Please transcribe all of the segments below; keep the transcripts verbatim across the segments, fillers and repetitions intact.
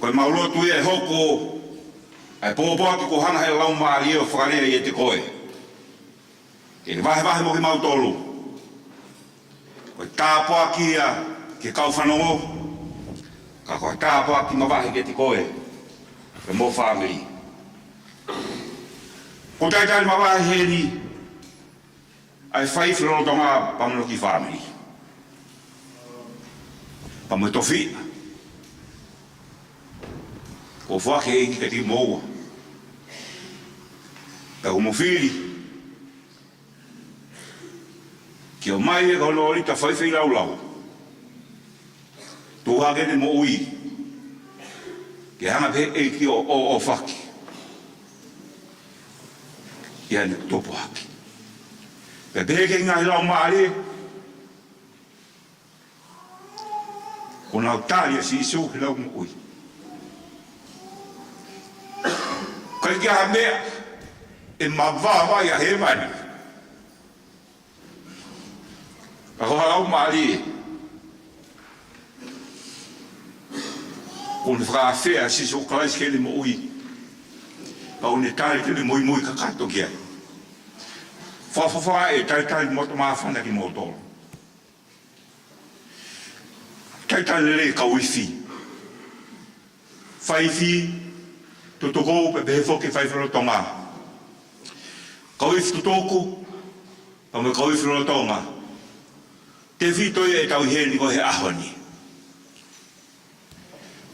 Ko ʻemau lotu ia ʻe hoko ʻa e pōpoaki kuo hanga ʻe he Laumālie ʻo fakalea ʻiate koe. Ke ne vahevahe mo kimautolu. Ko e tāpuaki ia ki he kau fanongo, ka ko e tāpuaki mavahe kiate koe pea mo e fāmili. Ko e talitali mavahe heni ʻa e fai filo lolotonga pea mo hono kiʻi fāmili pea mo e tofiʻa kuo foaki ʻe he ʻEiki kiate kimoua. Pea ʻoku mou fili ke ʻomai ʻe Konisitaulita fai feilaulau, tuku hake ʻene moʻui ke hanga pē ʻe he ʻEiki ʻo, ʻo, ʻo faki ʻi heʻene tupu hake. Pea pehē ki he ngaahi laumālie kuo nau tali ʻa Sīsū ki he lau moʻui. ʻIkai ke ʻi ai ha meʻa ʻe mavava ai ʻa hēvani, ka ko ha laumālie kuo ne fakaafeʻi ʻa Sīsū Kalaisi ki heʻene moʻui, pea ʻoku ne tali ke ne muimui kakato ki ai. Fakafofongaʻi e talitali motu māfana kimoutolu. Talitali lelei kau ifi, faifi tutuku, pea pehē foki fai filo lolotonga. Kau ifi tutuku pea mo e kau ifi lolotonga, tefito ia ʻetau ʻi heni ko e he ʻaho ni.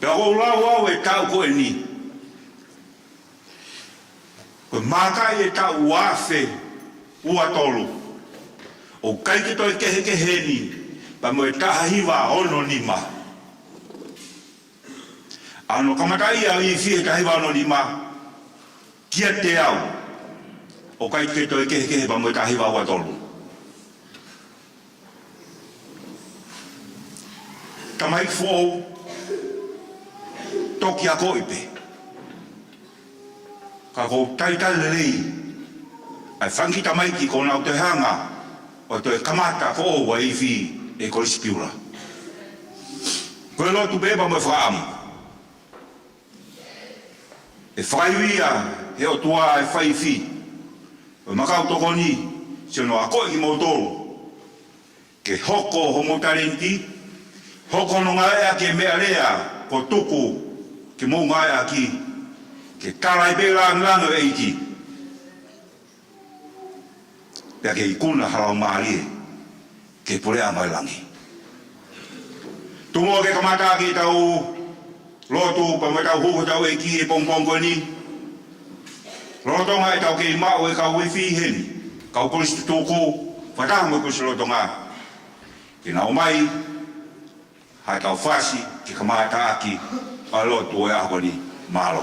Pea ʻoku ou lau au e taʻu ko eni ko e mākaʻi e taʻu ua afe ua tolu. ʻOku ʻikai ke toe kehekehe eni pea mo e taha hiva ono nima. ʻA hono kamataʻi ʻa e ifi he taha hiva ono nima kiate au, ʻoku ʻikai ke toe kehekehe pea mo e taha hiva ua tolu. Tamaiki foʻou, toki akoʻi pē. Ka ʻoku ou talitali lelei ʻa e fanga kiʻi tamaiki kuo nau toe hanga ʻo toe kamata foʻou ʻa e ifi ʻi Kolisi Piula. Ko e lotu pē pea mo e fakaʻamu. ʻE fakaivia ʻe he ʻOtua e faifi ʻo e makau tokoni, siʻono akoʻi kimoutolu ke hoko homou talēniti, hoko hono ngāueʻaki e meʻalea kuo tuku ke mou ngāueʻaki, ke tala ai pē e lāngilangi ʻo e ʻEiki, pea ke ikuna ha laumālie ki he puleʻanga ʻo e langi. Tuku muʻa ke kamata ʻaki ʻetau lotu pea mo ʻetau hū ki hotau ʻEiki he pongipongi ko eni. Lolotonga ʻetau kei maʻu e kau ifi heni, kau kolisi tutuku, fakataha mo e kolisi lolotonga, ke nau ʻomai haʻatau fasi ke kamata ʻaki ʻa e lotu ʻo e ʻaho ni. Mālō.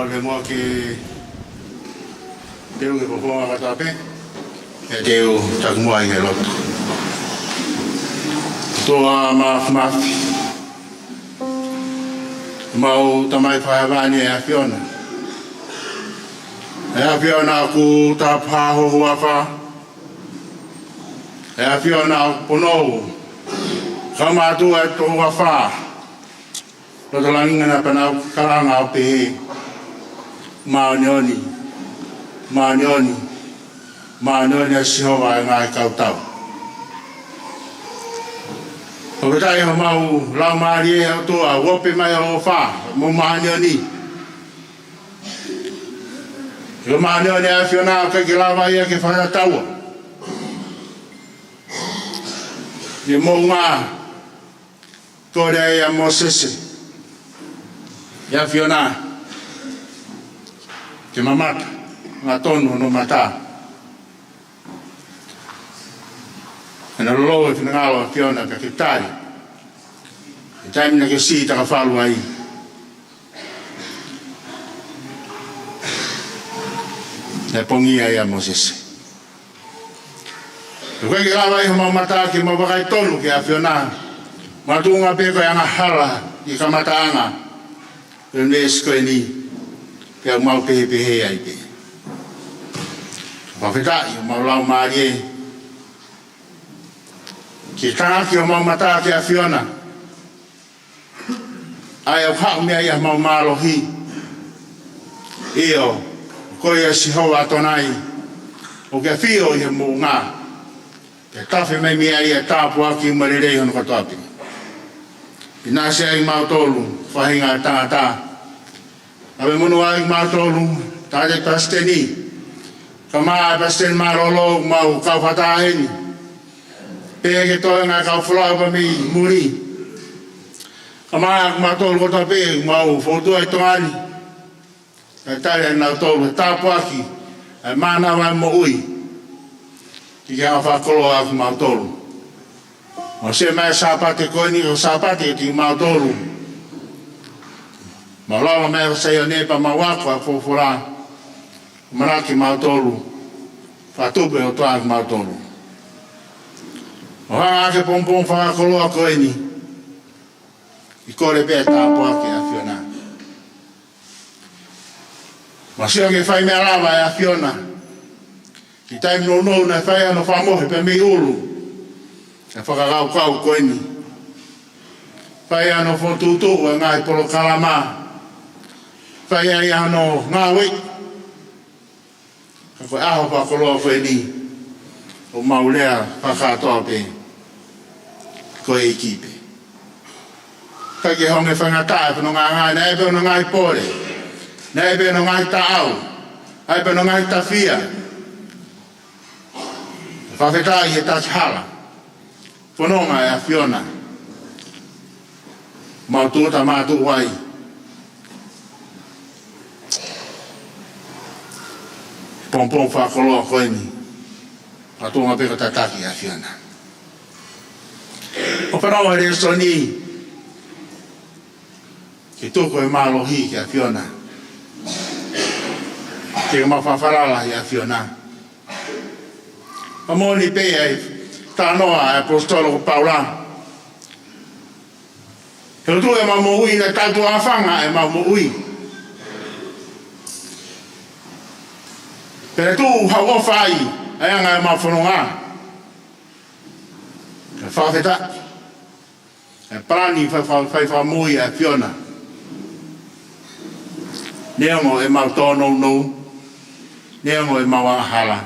Ke muʻa ke teu ke fofonga kata pē. ʻE teu taku muʻa ʻi he lotu. ʻOtua Māfimafi, ʻemau Tamai Fakahēvani, ʻe ʻAfiona. ʻE ʻAfiona, ʻoku tāpuhā ho huafa. ʻE ʻAfiona, ʻoku ponou, ka mātuʻa ʻe toko ua fā. Loto langi ngana pea nau kalanga ʻo pehē: Māʻoniʻoni, māʻoniʻoni, māʻoniʻoni ʻa Sihova ʻo e ngaahi kautau. Fakafetaʻi homau laumālie, ʻe ʻOtua, ʻoku ope mai hoʻo ʻofa mo māʻoniʻoni. Ko e māʻoniʻoni, ʻe ʻAfiona, ʻoku ʻikai ke lava ia ke fakatatau. ʻI he moʻunga, kole ai ʻa Mōsese, ʻe ʻAfiona, ke mamata, angatonu hono mata. Naʻe lolou e finangalo ʻo e ʻAfiona pea ke tali ʻi he taimi naʻe siʻi takafalu ai. Naʻe pongia ai ʻa Mōsese. ʻOku ʻikai ke lava ʻi homau mata ke mau vakai tonu ki he ʻAfiona, makatuʻunga pē ko e angahala ʻi he kamataʻanga ʻo e ʻunivēsi ko eni, pea ʻoku mau pehē pehē ai pē. Fakafetaʻi homau laumālie ke tangaki homau mata ki he ʻAfiona, ʻa ia ʻoku haʻu mei ai ʻa homau mālohi. ʻIo, ko ia Sihova ʻAtonai, ʻoku ke ʻafio ʻi he moʻunga, ke tafe mai mei ai ʻa e tāpuaki mo e lelei hono kotoa pē. ʻInasi ai kimautolu, faʻahinga ʻo e tangata. Kavenga monū ai kimautolu, tangataʻeiki palesiteni, kae ʻumaʻā e palesiteni mālōlō, mau kau fakataha heni, pea ki he toenga e kau folau pea mei muli. Kae ʻumaʻā kimautolu kotoa pē, mau fōtunga ʻi Tonga ni, kae tali ʻe nautolu e tāpuaki ʻa e mānava ʻo e moʻui, ke ke fakakoloa kimautolu. Mau sio mai he Sāpate ko eni ko e Sāpate kiate kimautolu. Mau lava mai ʻa Saione pea mau ako ʻa e folofola. ʻAmanaki kimautolu, fakatupu ʻe he ʻOtua kimautolu. ʻO hanga ʻaki e pongipongi fakakoloa ko eni, ʻi he kole pē ʻa e tāpuaki ʻa e ʻAfiona. Mau sio ki he fai meʻa lava ʻa e ʻAfiona. Ki he taimi nounou naʻe fai ai hono fakamohe pea mei ʻulu ʻa e fakakaukau ko eni. Fai ai hono fokotuʻutuʻu ʻa e ngaahi polokalama. Fai ai hono ngāue. Ka ko e ʻaho fakakoloa ko eni, ʻoku mau lea fakakātoa pē, ko e ʻEiki pē. ʻIkai ke honge faingataʻa e fononga, naʻe ʻi ai pē hono ngaahi pole, naʻe ʻi ai pē hono ngaahi taʻau, ʻi ai pē hono ngaahi tafia. Fakafetaʻi he taki hala fononga ʻa e ʻAfiona, mau tūʻuta mātuʻu ai. Pongipongi fakakoloa ko eni, makatuʻunga pē ko e tataki ʻa e ʻAfiona. ʻOku fanongo he lēsoni ke tuku e mālohi ki he ʻAfiona, ke mau fakafalala ki he ʻAfiona. Ka moʻoni pē ʻa e talanoa ʻa e ʻaposetolo ko Paula. He ʻoku tuʻu ʻemau moʻui, naʻe tautuʻafanga ʻemau moʻui. Pea tuʻu hau ʻofa ai ʻa e anga ʻemau fononga. Ka fakafetaʻi, ʻa e palani fai, fai, fai fakamui ʻa e ʻAfiona. Neongo ʻemau tōnounou, neongo ʻemau angahala,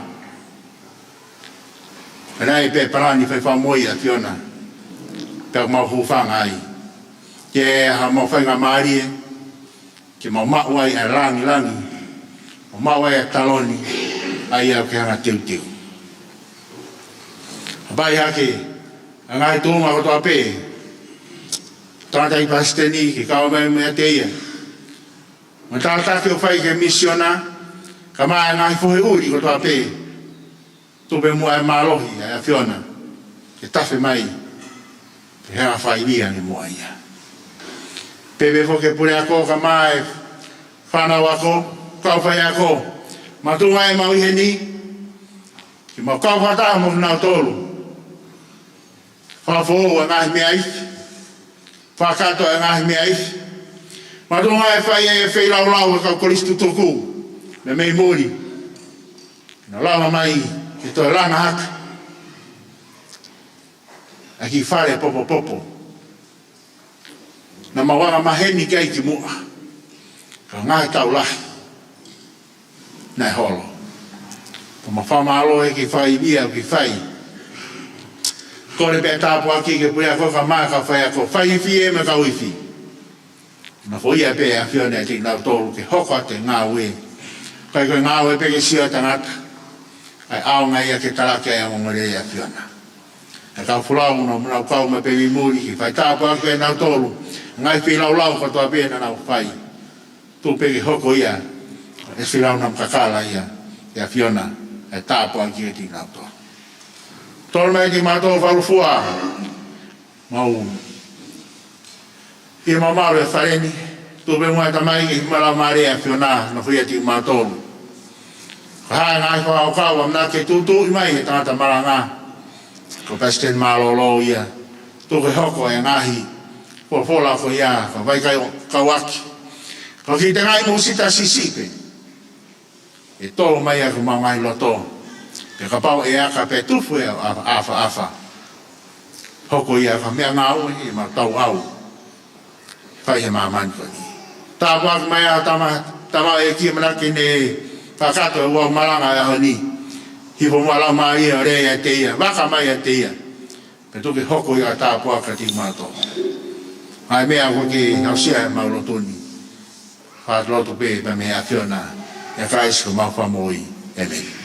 ka naʻe ʻi ai pē palani fai fakamui ʻa e ʻAfiona. Pea mau hūfanga ai. Ke ʻi ai haʻamau faingamālie, ke mau maʻu ai ʻa e langilangi, ʻo maʻu ai ʻa e taloni, ʻa ia ʻoku ke hanga ʻo teuteu. Hapai hake ʻa e ngaahi tuʻunga kotoa pē, tangataʻeiki palesiteni ke kau mai meiate ia. Mo e tataki ʻoku fai ki he misiona, kae ʻumaʻā e ngaahi fohe ʻuli kotoa pē. Tuku pē muʻa e mālohi ʻa e ʻAfiona ke tafe mai, ke hanga ʻo fai lea ni mo ia. Pehē pē foki ki he puleako kae ʻumaʻā e Fānau ako, kau faiako, makatuʻunga ʻemau ʻi heni, ke mau kau fakataha mo kinautolu. Fakafoʻou e ngaahi meʻa iiki, fakakakato e ngaahi meʻa iiki. Makatuʻunga e fai e feilaulau e kau kolisi tutuku mei muli. Nau lava mai ke toe langa hake ʻa e kiʻi fale popopopo naʻa mau anga maheni ki ai kimuʻa. Ka ngaahi taʻu lahi naʻe holo. Ko ʻemau fakamālō e kiʻi fakaivia, kiʻi fai. Kole pē tāpuaki ki he puleako kae ʻumaʻā e kau faiako, fai ifi mo e kau ifi. Nofoʻia pē ʻe he ʻAfiona ʻiate kinautolu ke hoko atu e ngāue. ʻIkai ko e ngāue pē ke sio ʻa e tangata, kae ʻaonga ia ke talaki ʻa e ongoongolelei ʻa e ʻAfiona. ʻE kau folau naʻa nau kau mai pē mei muli ke fai tāpuaki kiate kinautolu. Ngaahi feilaulau kotoa pē naʻa nau fai, tuku pē ke hoko ia ʻe he feilaulau naʻa nau kakala ia, ʻe he ʻAfiona, ʻa e tāpuaki kiate kinautolu. Tolu mai kimautolu fakaʻofoʻofa. Mau ʻi he mamalu e fale ni, tuku pē muʻa Tamai ke ʻi he Laumālie ʻo e ʻAfiona, nofoʻia kimautolu. Ko e hā e ngaahi fakakaukau ʻoku mau kei tuʻutuʻu mai he tangata malanga, ko Palesiteni mālōlō ia, tuku ke hoko e ngaahi folofola ko ia, ka vakai ʻo kauaki. Ko e kiʻi tengaʻi mūsita siʻisiʻi pē ʻe tō mai ʻaki homau ngaahi loto. Pea kapau ʻe aka pea tufu e ʻafa, ʻafa, ʻafa, hoko ia ko e meʻangāue ʻemau tauʻau fai he māmani ko eni. Tāpuaki mai ʻa e tama, tama e kiʻi ʻamanaki ne fakakakato e ʻū malanga ʻo e ʻaho ni. Hifo muʻa Laumālie ʻo lea ʻiate ia, vaka mai ʻiate ia. Pea tuku ke hoko ia ko e tāpuaki kiate kimautolu. ʻA e meʻa ʻoku ke aʻusia ʻi heʻemau lotu ni, fakalotu pē pea mei he ʻAfiona, ʻia Kalaisi ko homau Fakamoʻui. ʻĒmeni.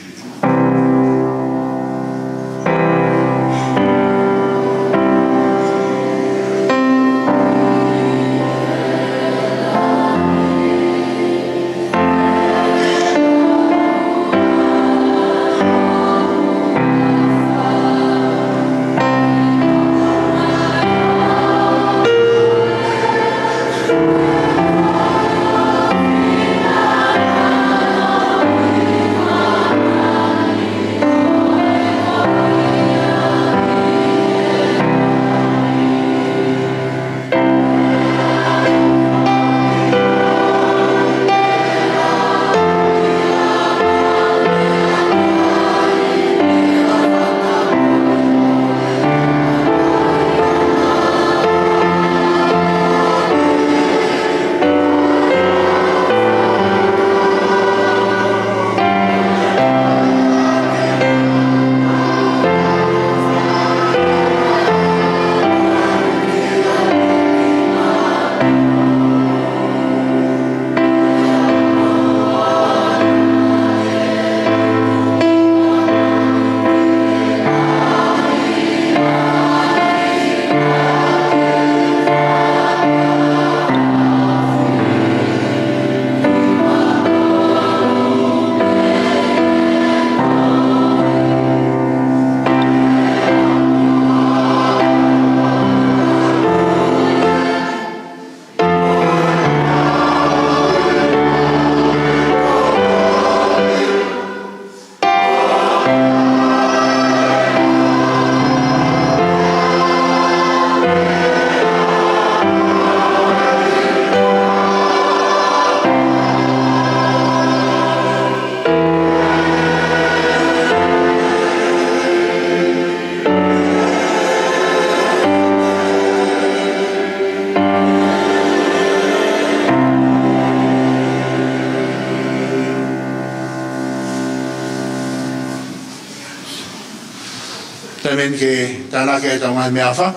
Taimi ni ke tānaki ʻetau ngaahi meʻaʻofa,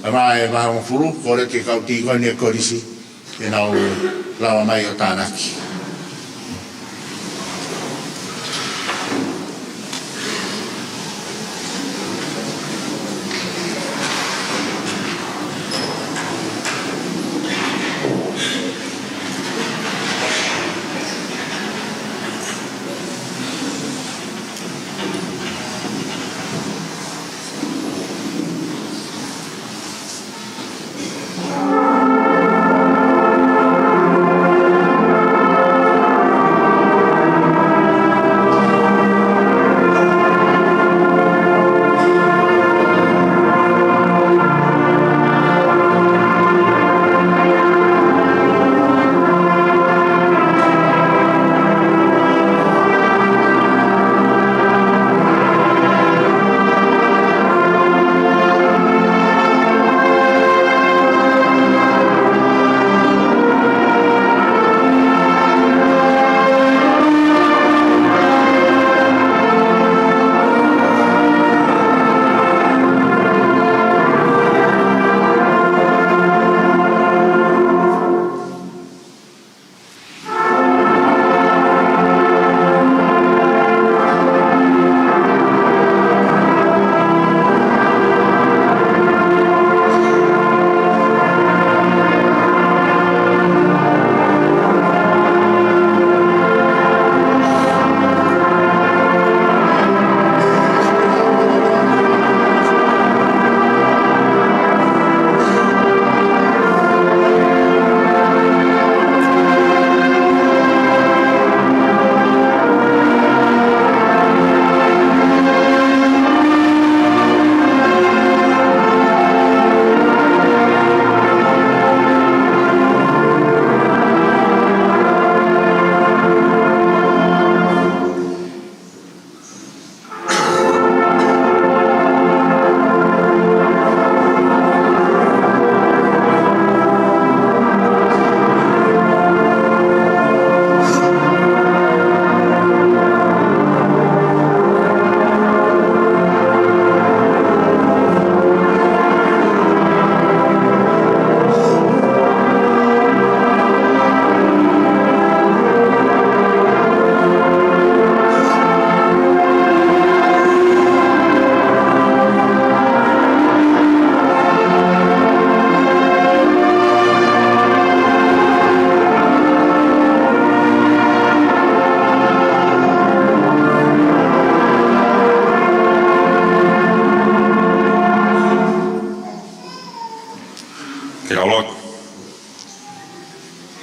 ʻa e vahe hongofulu, kole ki he kau tīkoni ʻo e kolisi ke nau lava mai ʻo tānaki.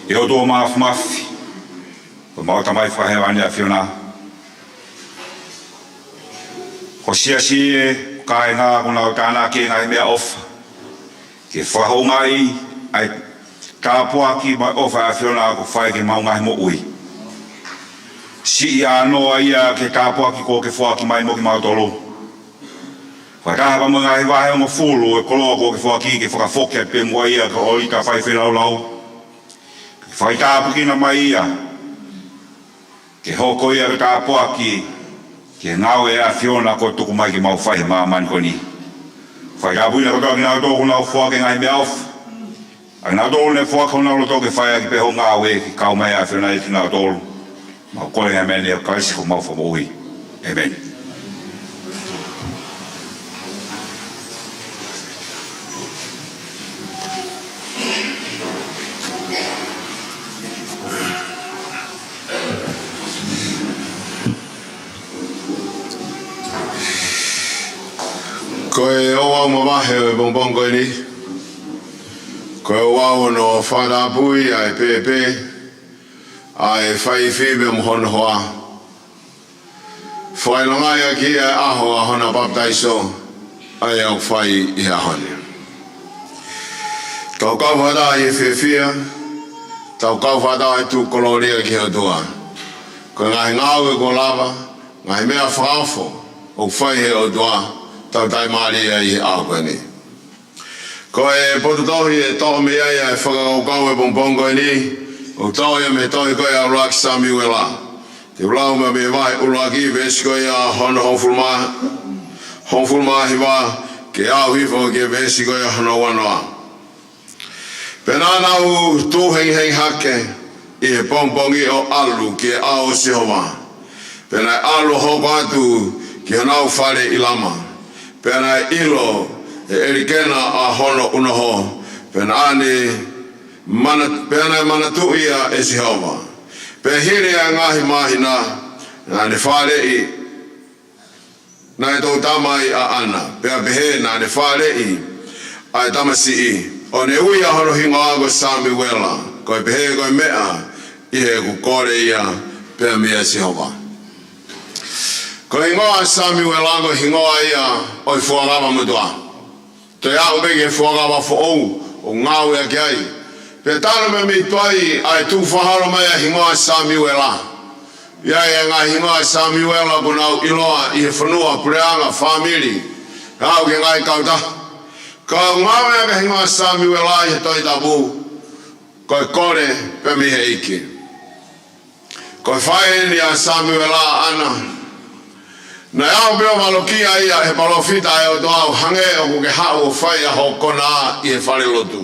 ʻE ʻOtua Māfimafi, ko homau Tamai Fakahēvani ʻAfiona, ko e siasi ʻo e kāinga kuo nau tānaki e ngaahi meʻaʻofa ke fakahoungaʻi ʻa e tāpuaki mo e ʻofa ʻa e ʻAfiona kuo fai ki heʻemau ngaahi moʻui. Siʻi ʻānoa ia ki he tāpuaki kuo ke foaki mai mo kimautolu, fakataha pea mo e ngaahi vahe hongofulu ʻo e koloa kuo ke foaki, ke fakafoki atu pē muʻa ia ki he ʻōlita fai feilaulau, ke faitāpuekina mai ia, ke hoko ia ko e tāpuaki ki he ngāue ʻa e ʻAfiona kuo tuku mai ke mau fai he māmani ko eni. Faitāpuekina kotoa kinautolu kuo nau foaki e ngaahi meʻaʻofa, ʻa kinautolu ne foaki honau loto ke fai ʻaki pē hoʻo ngāue, ke kau mai ʻa e ʻAfiona ʻiate kinautolu. Mau kole e ngaahi meʻa ni ʻia Kalaisi ko homau Fakamoʻui. ʻĒmeni. Ko e ouau mavahe ʻo e pongipongi ko eni, ko e ouau hono fakatapui ʻa e pēpē, ʻa e faifi pea mo hono hoa, fakaʻilongaʻi ʻaki ʻa e ʻaho ʻo hono papitaiso, ʻa ia ʻoku fai ʻi he ʻaho ni. Tau kau fakataha ʻi he fiefia, tau kau fakataha ʻi he tuku kolōlia ki he ʻOtua. Ko e ngaahi ngāue kuo lava, ngaahi meʻa fakaofo ʻoku fai ʻe he ʻOtua, tau taʻimālie ai ʻi he ʻaho ko eni. Ko e potu tohi ʻe toʻo mei ai ʻa e fakakaukau ʻo e pongipongi ko eni, ʻoku toʻo ia mei he tohi ko ia ʻa ʻuluaki Samiuela. Te u lau mei he vahe ʻuluaki, veesi ko ia hono hongofulu mā, hongofulu mā hiva, ke aʻu hifo ki he veesi ko ia hono uanoa. Pea naʻa nau tuʻu hengihengi hake ʻi he pongipongi ʻo ʻalu ki he ʻao ʻo Sihova. Pea naʻe ʻalu ʻo hoko atu ki honau fale ʻi Lama. Pea naʻe ʻilo ʻe ʻElikena ʻa hono unoho. Pea naʻa ne mana-, pea naʻe manatuʻi ia ʻe Sihova. Pea hili ʻa e ngaahi māhina, naʻa ne fāʻeleʻi, naʻe toʻu tama ai ʻa ʻAna, pea pehē naʻa ne fāʻeleʻi ʻa e tamasiʻi, ʻo ne ui ʻa hono hingoa ko Samiuela, ko e pehē ko e meʻa ʻi heʻeku kole ia pea meia Sihova. Ko e hingoa ʻo Samiuela ko e hingoa ia ʻo e fuakava motuʻa. Toe aʻu pē ki he fuakava foʻou ʻoku ngāueʻaki ai. Pea talu mei tuai ʻa e tukufakaholo mai ʻa e hingoa Samiuela. ʻI ai e ngaahi hingoa ʻo Samiuela kuo nau ʻiloa ʻi he fonua, puleʻanga, fāmili, aʻu ki he ngaahi kautaha. Ka ʻoku ngāueʻaki e hingoa Samiuela ʻi he Tohi Tapu, ko e kole pē mei he ʻEiki. Ko e faʻē eni ʻa Samiuela ʻa ʻAna. Naʻe aʻu pē ʻo valokiʻi ia ʻe he palōfita ʻa e ʻOtua ʻo hangē ʻoku ke haʻu ʻo fai ʻa hoʻo konā ʻi he falelotu.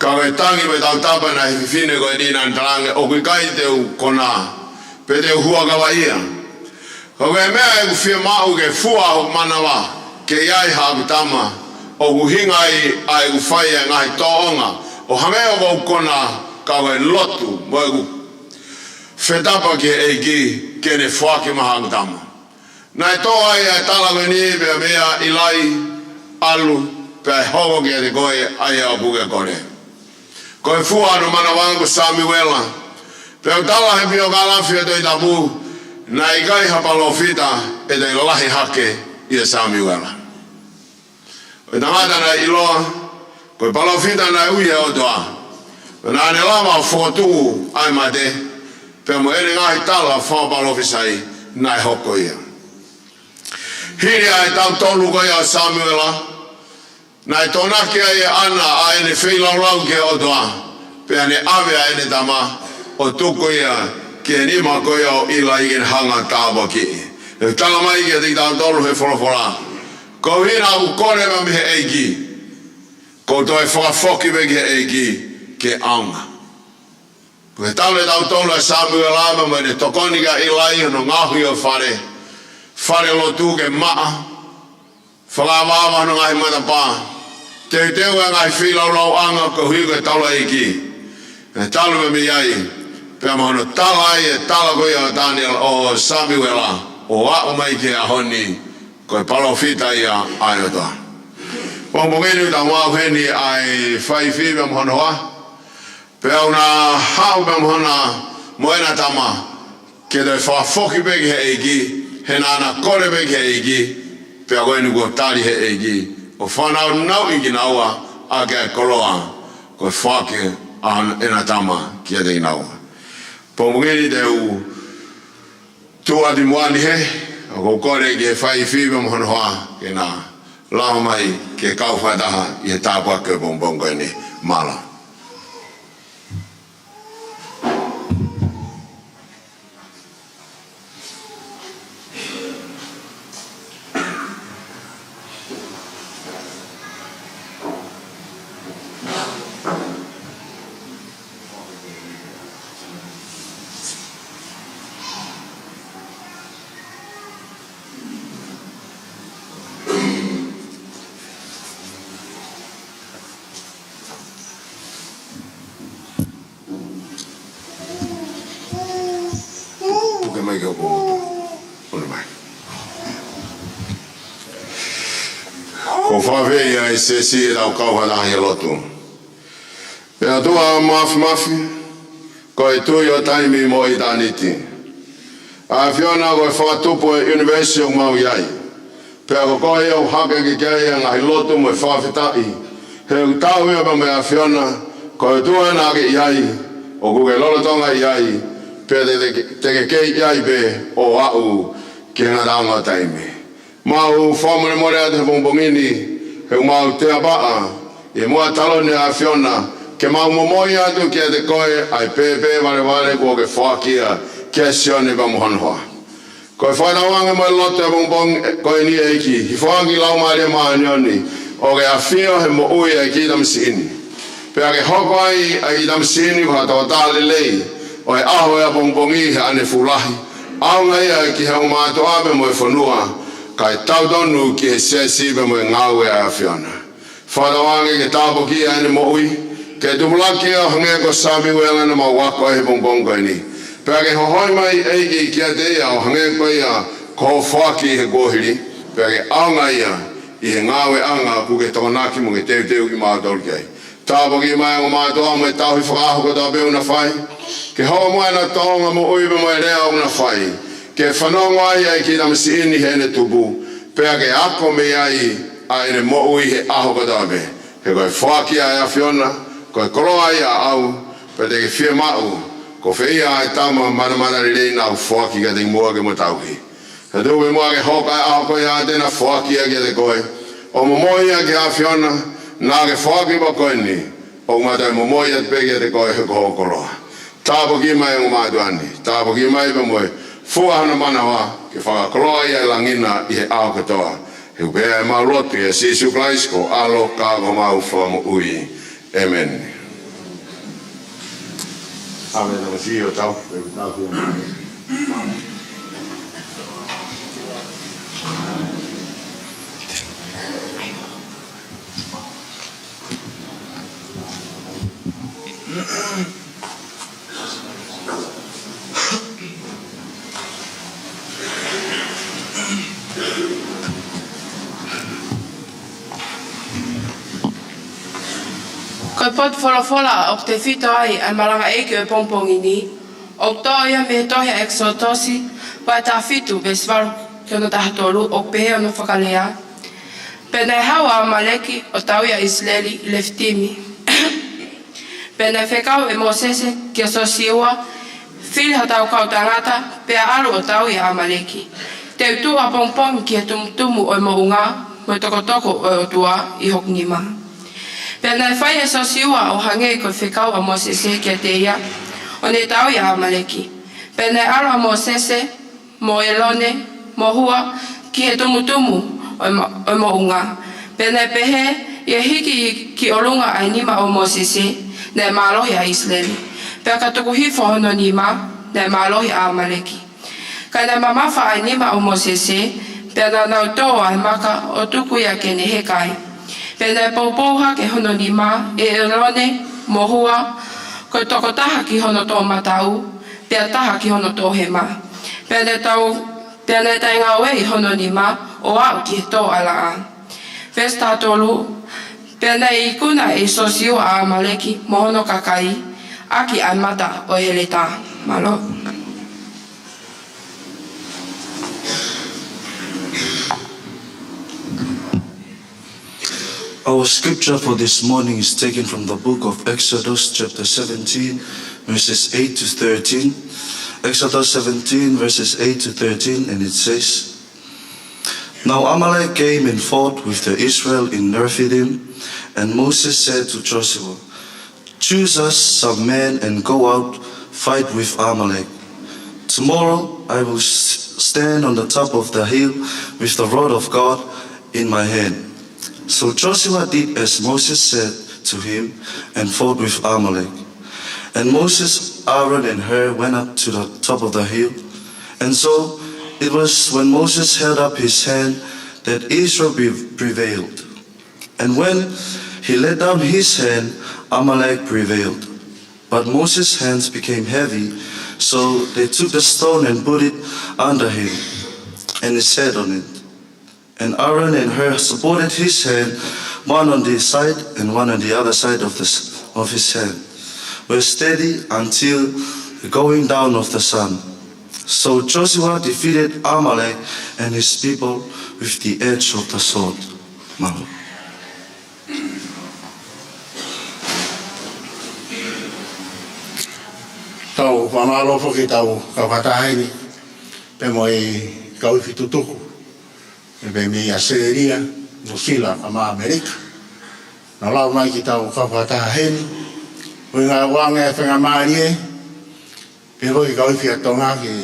Ka ko e tangi mo e tautapa naʻe ʻi he fefine ko eni, naʻa ne talaange, ʻoku ʻikai te u konā, pe te u huʻakavaʻia. Ka ko e meʻa ʻoku fiemaʻu ke fua hoku manava, ke ʻi ai haʻaku tama, ʻoku ʻuhinga ai ʻa ʻeku fai ʻa e ngaahi tōʻonga, ʻo hangē ʻoku ou konā, ka ko e lotu, mo ʻeku fetapa ki he ʻEiki, ke ne foaki mai haʻaku tama. Naʻe tō ai ʻa e tala ko eni pea meia ʻIlai, ʻalu, pea ʻe hoko kiate koe ʻa ia ʻoku ke kole. Ko e fua hono manava ko Samiuela. Pea ʻoku tala ʻe he piokalafi ʻo e Tohi Tapu, naʻe ʻikai ha palōfita ʻe toe lahi hake ʻia Samiuela. Ko e tangata naʻe ʻiloa, ko e palōfita naʻe ui ʻe he ʻOtua. Naʻa ne lava ʻo fokotuʻu ʻa e mate, pea mo ʻene ngaahi tala fakapalōfisai naʻe hoko ia. Hili ʻa e taʻu tolu ko ia ʻo Samiuela, naʻe tokonaki ai ʻe ʻAna ʻa ʻene feilaulau ki he ʻOtua, pea ne ʻave ʻa ʻene tama ʻo tuku ia ki he nima ko ia ʻo ʻIlai ke ne hanga ʻo tāpuakiʻi. ʻOku tala mai kiate kitautolu ʻe he folofola, koeʻuhi naʻa ku kole mei he ʻEiki, kuo u toe fakafoki pē ki he ʻEiki ke ʻaonga. Ko e taʻu ʻe taʻu tolu ʻa Samiuela mo ʻene tokoni kia ʻIlai hono ngaohi ʻo e fale, falelotu ke maʻa, fakaʻavaʻava hono ngaahi matapā, teuteu e ngaahi feilaulauʻanga koeʻuhi ko e taulaʻeiki. Naʻe talu mei ai, pea mo hono tala ai e tala ko ia ʻo Taniela, ʻo Samiuela, ʻo aʻu mai ki he ʻaho ni, ko e palōfita ia ʻa e ʻOtua. Pongipongi ni ʻoku tau maʻu heni ʻa e faifi pea mo hono hoa. Pea ʻoku na haʻu pē mo hona, mo ʻena tama, ke toe fakafoki pē ki he ʻEiki, he naʻa na kole pē ki he ʻEiki, pea ko eni kuo tali he ʻEiki, ʻo fanongonongo kinaua ʻaki ʻa e koloa, ko e foaki ʻa ʻena tama kiate kinaua. Pongipongi ni te u tuʻu atu ʻi muʻa ni hē, ʻoku ou kole ki he faifi pea mo hono hoa, ke na lava mai ke kau fakataha ʻi he tāpuaki ʻo e pongipongi ko eni. Mālō. Puke mai ke u puke. Puke mai. Ko fafē ia ʻi he siasi ʻetau kau fakataha ʻi he lotu. ʻE ʻOtua Māfimafi, ko e Tuʻi ʻo taimi mo ʻitāniti. ʻAfiona, ko e Fakatupu ʻo e ʻunivēsi ʻoku mau ʻi ai. Pea ko koe ʻoku hake ki ai ʻa e ngaahi lotu mo e fakafetaʻi. He ʻoku tau ia pea mo e ʻAfiona, ko e ʻOtua naʻa ke ʻi ai, ʻoku ke lolotonga ʻi ai, pea te, te, te ke kei ʻi ai pē ʻo aʻu ki he ngataʻanga ʻo taimi. Mau fakamolemole atu he pongipongi ni, he ʻoku mau teapaʻa, ʻi muʻa taloni ʻAfiona, ke mau momoi atu kiate koe ʻa e pēpē valevale kuo ke foaki ia kia Sione pea mo hono hoa. Ko e fakatauange mo e lotu he pongipongi ko eni ʻEiki, hifo ange ki he Laumālie Māʻoniʻoni, ʻo ke ʻafio he moʻui ʻa e kiʻi tamasiʻi ni. Pea ke hoko ai ʻa e kiʻi tamasiʻi ni ko ha tokotaha lelei ʻo e ʻaho ʻo e pongipongi he ʻanefu lahi. ʻAonga ia ki he ongo mātuʻa pea mo e fonua, kae tautonu ki he siasi pea mo e ngāue ʻa e ʻAfiona. Fakatauange ke tāpuakiʻi ʻene moʻui, ke tupulaki ia ʻo hangē ko Samiuela naʻa mau ako he pongipongi ko eni. Pea ke hohoi mai ʻEiki kiate ia ʻo hangē ko ia ko hoʻo foaki he kuohili, pea ke ʻaonga ia ʻi he ngāueʻanga kuo ke tokonaki mo ke teuteu kimautolu ki ai. Tāpuakiʻi mai ongo mātuʻa mo e tauhi fakaʻaho kotoa pē ʻoku na fai, ke hoko muʻa ʻena tōʻonga moʻui pea mo e lea ʻoku na fai, ke fanongo ai ʻa e kiʻi tamasiʻi ni heʻene tupu, pea ke ako mei ai ʻa ʻene moʻui he ʻaho kotoa pē. He ko e foaki ʻa e ʻAfiona, ko e koloa ia ʻaʻau, pea te ke fiemaʻu, ko fē ia ʻa e tama manamana lelei naʻa ku foaki kiate kimoua ke mo tauhi. He tuku muʻa ke hoko ʻa e ʻaho ko ia te na foaki ia kiate koe. ʻO momoi ia ki he ʻAfiona, naʻa ke foaki pea ko eni, ʻoku ma toe momoi atu pē kiate koe he ko hoʻo koloa. Tāpuakiʻi mai ongo mātuʻa ni, tāpuakiʻi mai pea mo e fua hona manava, ke fakakoloa ia ʻi langi na ʻi he ʻaho kotoa. He ʻoku pehē ʻemau lotu ʻia Sīsū Kalaisi ko ho ʻAlo ka ko homau Fakamoʻui. ʻĒmeni. ʻĀmeni. Tau sio, tau, tau sio. Ko e potu folofola ʻoku tefito ai ʻa e malangaʻi ʻEiki ʻo e pongipongi ni, ʻoku toʻo ia mei he tohi ʻa ʻEkisotosi, vahe taha fitu, veesi valu ki hono taha tolu, ʻoku pehē hono fakalea: Pea naʻe haʻu ʻa ʻAmaleki ʻo tauhi ʻa ʻIsileli ʻi Lefitimi. Pea naʻe fekau ʻe Mōsese kia Sosiua, Fili hotau kau tangata, pea ʻalu ʻo tauhi ʻa ʻAmaleki. Te u tuʻu ʻapongipongi ki he tumutumu ʻo e moʻunga mo e tokotoko ʻo e ʻOtua ʻi hoku nima. Pea naʻe fai ʻe Sosiua ʻo hangē ko e fekau ʻa Mōsese kiate ia, ʻo ne tauhi ʻa ʻAmaleki. Pea naʻe ʻalu ʻa Mōsese mo ʻĒlone mo Hua ki he tumutumu ʻo e mo-, ʻo e moʻunga. Pea naʻe pehē, ʻi he hiki ki ʻolunga ʻa e nima ʻo Mōsese, naʻe mālohi ʻa ʻIsileli. Pea ka tuku hifo hono nima, naʻe mālohi ʻa ʻAmaleki. Ka naʻe mamafa ʻa e nima ʻo Mōsese, pea naʻa nau tō ʻa e maka ʻo tuku ia ke ne heka ai. Pea naʻe poupou hake hono nima ʻe ʻĒlone mo Hua, ko e tokotaha ki hono toʻomataʻu, pea taha ki hono toʻohema. Pea naʻe tau, pea naʻe taʻengāueʻi hono nima ʻo aʻu ki he tō ʻa laʻā. Veesi taha tolu: Pea naʻe ikuna ʻe Sosiua ʻa ʻAmaleki mo hono kakai, ʻaki ʻa e mata ʻo e heletā. Mālō. Our scripture for this morning is taken from the book of Exodus, chapter seventeen, verses eight to thirteen. Exodus seventeen, verses eight to thirteen, and it says, Now Amalek came and fought with the Israel in Rephidim, and Moses said to Joshua, "Choose us some men and go out, fight with Amalek. Tomorrow I will s-, stand on the top of the hill with the rod of God in my hand." So Joshua did as Moses said to him and fought with Amalek. And Moses, Aaron, and Hur went up to the top of the hill. And so it was when Moses held up his hand that Israel pre-, prevailed. And when he let down his hand, Amalek prevailed. But Moses' hands became heavy, so they took the stone and put it under him, and he sat on it. And Aaron and Hur supported his hand, one on this side and one on the other side of the s-, of his hand, were steady until the going down of the sun. So Joshua defeated Amalek and his people with the edge of the sword. Mālō. Tau fakamālō foki ki heʻetau kau fakataha heni, pea mo e kau ifi tutuku, pea mei ʻAositelēlia, Nuʻusila, pea mo ʻAmelika. Nau lava mai ki heʻetau kau fakataha heni, ʻuhinga ʻoange e faingamālie, pea foki kau ifi ʻa Tonga ke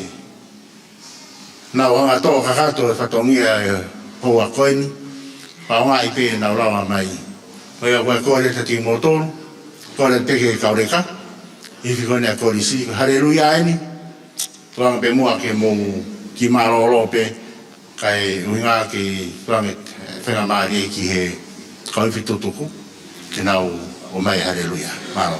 nau hanga ʻo toʻo kakato e fatongia ʻo e houa ko eni, pea ʻoange ai pē ʻenau lava mai. Ko ia ko e kole atu kiate kimoutolu, kole atu ki he kau leka, ifi ko eni ʻa e kolisi, haleluia eni, tuku ange pē muʻa ke mou kiʻi mālōlō pē, kae ʻuhinga ke tuku ange e faingamālie ki he kau ifi tutuku, ke nau ō mai, haleluia. Mālō.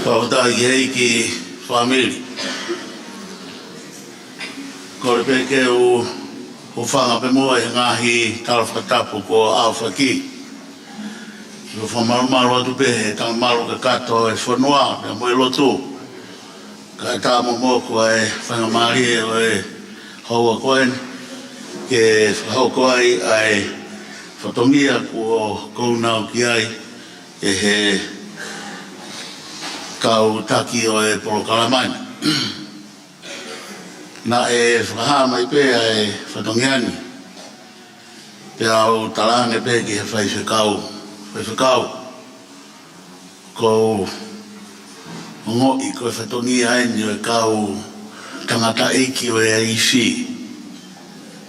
Fakafetaʻi ki he ʻEiki, fāmili. Kole pē ke u hūfanga pē muʻa he ngaahi tala fakatapu kuo aofaki. Ke u fakamalumalu atu pē he tangata malu kakato ʻo e fonua, pea mo e lotu. Kae ʻatā moʻoku ʻa e faingamālie ʻo e houa ko eni, ke fakahoko ai ʻa e fatongia kuo ʻoku ou nau ki ai, ʻe he kau taki ʻo e polokalama ni. Naʻe fakahā mai pē ʻa e fatongia ni, pea u talaange pē ki he faifekau, faifekau, ʻoku ou ongoʻi ko e fatongia eni ʻo e kau tangataʻeiki ʻo e Aisi,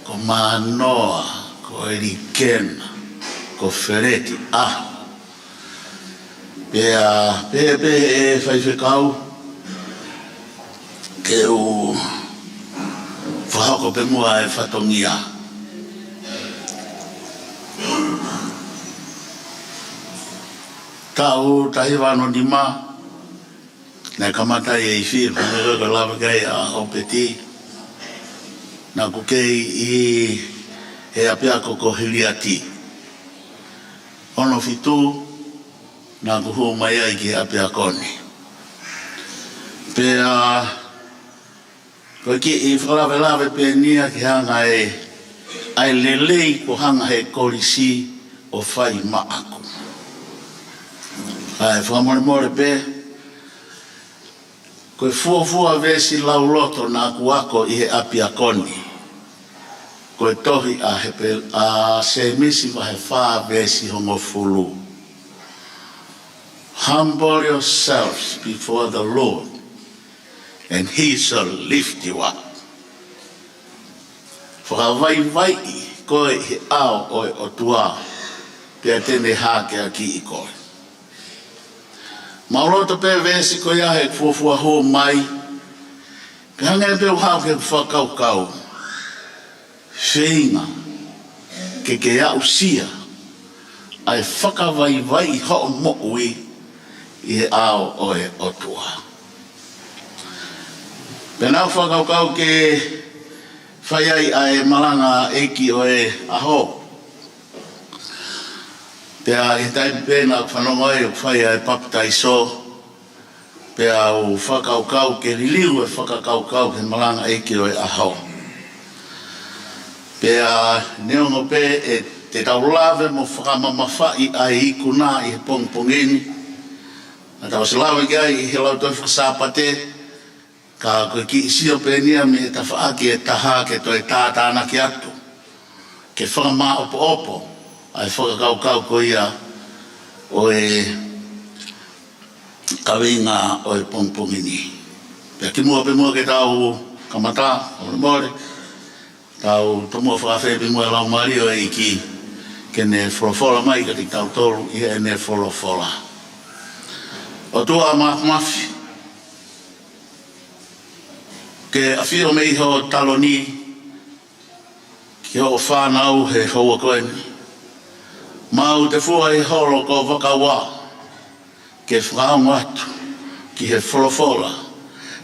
ko Manoa, ko Elikena, ko Feleti ʻAho. Pea, pea, pea ʻe faifekau, ke u fakahoko pē muʻa e fatongia. Taʻu taha hiva ono nima, naʻe kamata ʻi Aisi, pea naʻe lava ke lave ki ai ʻa ʻOpeti. Naʻa ku kei ʻi he ʻapiako ko Hiliati. Ono fitu, naʻa ku hū mai ai ki he ʻapiako ni. Pea, ko e kiʻi fakalavelave pē eni ia ke hanga ʻe, ʻa e lelei kuo hanga he kolisi ʻo fai maʻaku. ʻA e fakamolemole pē, ko e fuofua veesi lauloto naʻa ku ako ʻi he ʻapiako ni, ko e tohi ʻa Hepe-, ʻa Sēmisi vahe fā veesi hongofulu. Humble yourselves before the Lord, and he shall lift you up. Fakavaivaiʻi koe ʻi he ʻao ʻo e ʻOtua, pea te ne hākeakiʻi koe. Maʻuloto pē veesi ko ia he fuofua hū mai, pea hangē pē ʻoku haʻu ke fakakaukau. Feinga ke ke aʻusia ʻa e fakavaivaiʻi hoʻo moʻui ʻi he ʻao ʻo e ʻOtua. Pea naʻa ku fakakaukau ke fai ai ʻa e malanga ʻeiki ʻo e ʻaho. Pea ʻi he taimi pē naʻa ku fanongo ai ʻoku fai ʻa e papitaiso, pea u fakakaukau ke liliu e fakakaukau ki he malanga ʻeiki ʻo e ʻaho. Pea neongo pē ʻe te tau lave mo fakamamafaʻi ʻa e ikuna ʻi he pongipongi ni, naʻa tau ʻosi lave ki ai ʻi he lautohi faka-Sāpate, ka ko e kiʻi sio pē eni ia mei he tafaʻaki ʻe taha ke toe tātānaki atu, ke fakamāʻopoʻopo ʻa e fakakaukau ko ia ʻo e kaveinga ʻo e pongipongi ni. Pea kimuʻa pē muʻa ke tau kamata, fakamolemole, tau tomuʻa fakafeʻiloaki muʻa e Laumālie ʻo e ʻEiki, ke ne folofola mai kiate kitautolu ʻi heʻene folofola. ʻOtua Māfimafi, ke ʻafio mei ho taloni ki hoʻo fānau he houa ko eni. Mau te fua ʻi he holo ko Vakaua, ke fakaongo atu ki he folofola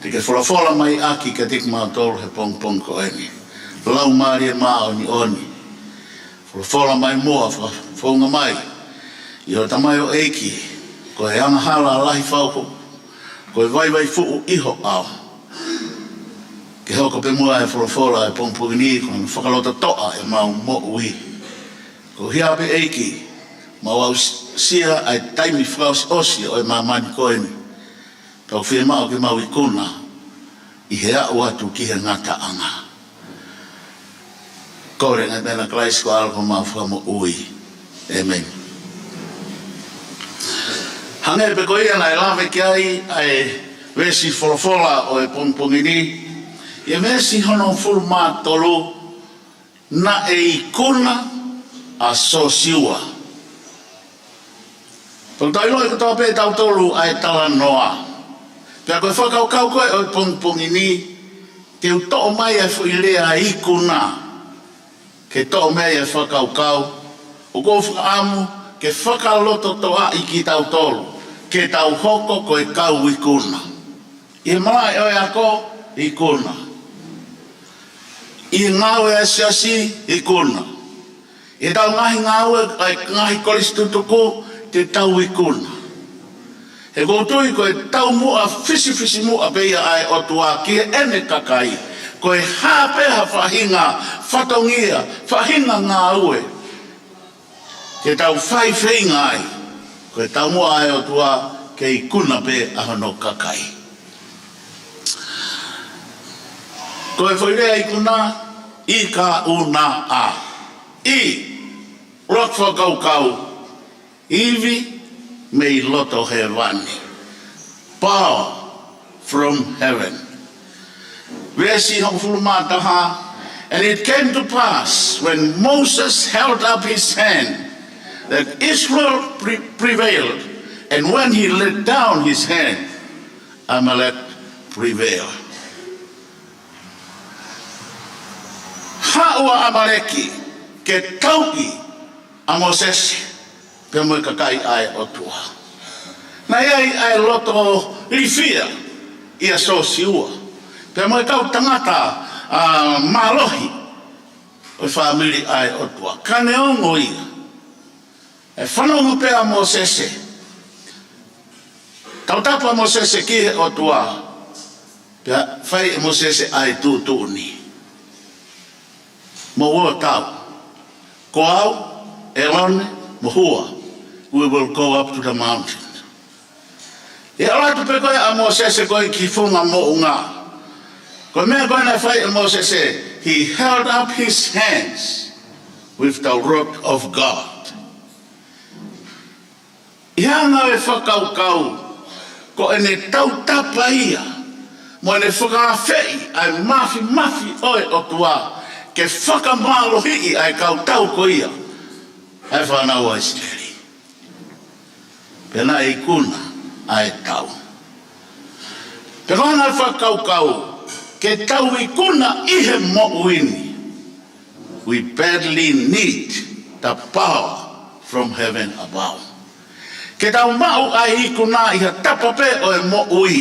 te ke folofola mai ʻaki kiate kimautolu he pongipongi ko eni. Laumālie Māʻoniʻoni, folofola mai muʻa, fakafounga mai ʻi hoʻo tamaioʻeiki, ko e angahala lahi fau, ko e vaivai fuʻu ʻi ho ʻao. Ke hoko pē muʻa e folofola e pongipongi ni ko hono fakalototoʻa ʻemau moʻui. Ko ia pē ʻEiki, mau aʻusia ʻa e taimi fakaʻosiʻosi ʻo e māmani ko eni. Kau fiemaʻu ke mau ikuna ʻi he aʻu atu ki he ngataʻanga. Kole ʻi he huafa ʻo Kalaisi ko homau Fakamoʻui. ʻĒmeni. Hangē pē ko ia naʻe lave ki ai ʻa e veesi folofola ʻo e pongipongi ni, ʻi he veesi hono hongofulu mā tolu, naʻe ikuna ʻa Siosiua. Pea tau ʻiloʻi kotoa pē ʻe tautolu ʻa e talanoa. Pea ko e fakakaukau ko ē ʻo e pongipongi ni, te u toʻo mai ʻa e foʻi lea ikuna ke toʻo mai ʻa e fakakaukau, ʻoku ou fakaʻamu ke fakalototoʻaʻi kitautolu ke tau hoko ko e kau ikuna. ʻI he malaʻe ʻo e ako, ikuna. ʻI he ngāue ʻa e siasi, ikuna. ʻI heʻetau ngaahi ngāue, ʻa e ngaahi kolisi tutuku, te tau ikuna. He ʻoku ou tui ko e taumuʻa fisifisimuʻa pē ia ʻa e ʻOtua ki heʻene kakai. Ko e hā pē ha faʻahinga fatongia, faʻahinga ngāue ke tau fai feinga ai, ko e taumuʻa ʻa e ʻOtua ke ikuna pē ʻa hono kakai. Ko e foʻi lea ikuna, I K U N A. I, ʻuluaki fakakaukau, ivi mei loto hēvani. Power from heaven. Veesi hongofulu mā taha, and it came to pass when Moses held up his hand that Israel pre-, prevailed, and when he let down his hand, Amalek prevailed. Haʻu ʻa ʻAmaleki ke tauʻi ʻa Mōsese pea mo e kakai ʻa e ʻOtua. Naʻe ʻi ai ʻa e loto ilifia ʻia Sōsiua pea mo e kau tangata, ā, mālohi ʻo e fāmili ʻa e ʻOtua. Ka neongo ia, ʻe fanongo pē ʻa Mōsese. Tautapa ʻa Mōsese ki he ʻOtua. Pea fai ʻe Mōsese ʻa e tuʻutuʻuni. Mou ō ʻo tau. Ko au, ʻĒlone, mo Hua, we will go up to the mountain. ʻI he ʻalu atu pē ko ē ʻa Mōsese ko ē ki he funga moʻunga, ko e meʻa ko ē naʻe fai ʻe Mōsese, he held up his hands with the rod of God. ʻI he anga ʻo e fakakaukau, ko ʻene tautapa ia, mo ʻene fakaafeʻi ʻa e māfimafi ʻo e ʻOtua ke fakamālohiʻi ʻa e kau tau ko ia, ʻa e fānau ʻa ʻIsileli. Pea naʻe ikuna ʻa e tau. Pea ko ʻene fakakaukau, ke tau ikuna ʻi he moʻui ni. We badly need the power from heaven above. Ke tau maʻu ʻa e ikuna ʻi ha tapa pē ʻo e moʻui.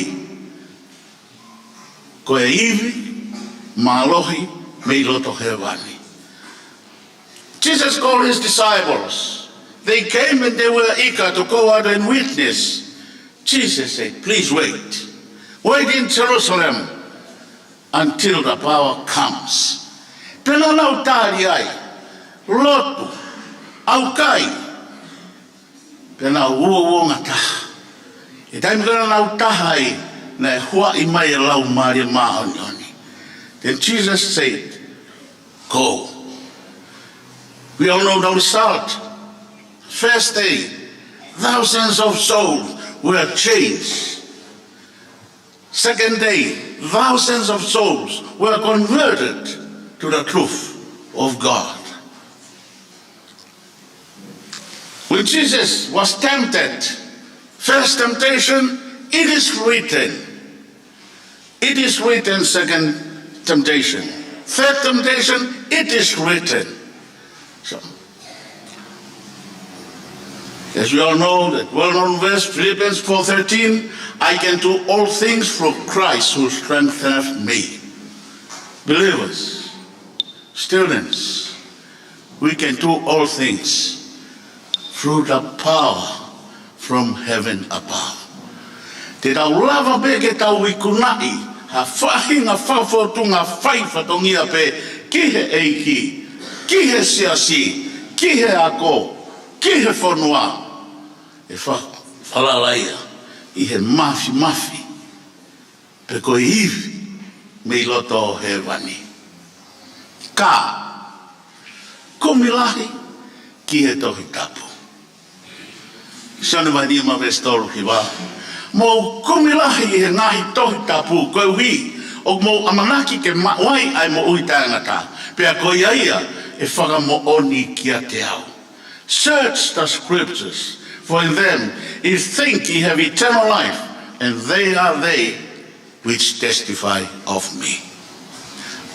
Ko e ivi mālohi mei loto hēvani. Jesus called his disciples. They came and they were eager to go out and witness. Jesus said, "Please wait. Wait in Jerusalem until the power comes." Pea naʻa nau tali ai, lotu, ʻaukai, pea nau uouongataha. ʻI he taimi ko ē naʻa nau taha ai, naʻe huaʻi mai e Laumālie Māʻoniʻoni. Then Jesus said, "Go." We all know the result. First day, thousands of souls were changed. Second day, thousands of souls were converted to the truth of God. When Jesus was tempted, first temptation, "It is written." It is written, second temptation. Third temptation, "It is written." So, as we all know, that well-known verse, Philippians four thirteen, "I can do all things through Christ who strengtheneth me." Believers, students, we can do all things through the power from heaven above. Te tau lava pē ke tau ikunaʻi ha faʻahinga fakafōtunga fai fatongia pē ki he ʻEiki, ki he siasi, ki he ako, ki he fonua, ʻe fa-, falala ia ʻi he māfimafi pe ko e ivi mei loto hēvani. Ka, kumi lahi ki he Tohi Tapu. Sione vahe nima veesi tolu hiva. Mou kumi lahi ʻi he ngaahi Tohi Tapu, koeʻuhi ʻoku mou ʻamanaki ke maʻu ai ʻa e moʻui taʻengata. Pea ko ia ia ʻe fakamoʻoni kiate au. Search the scriptures, for in them ye think ye have eternal life, and they are they which testify of me.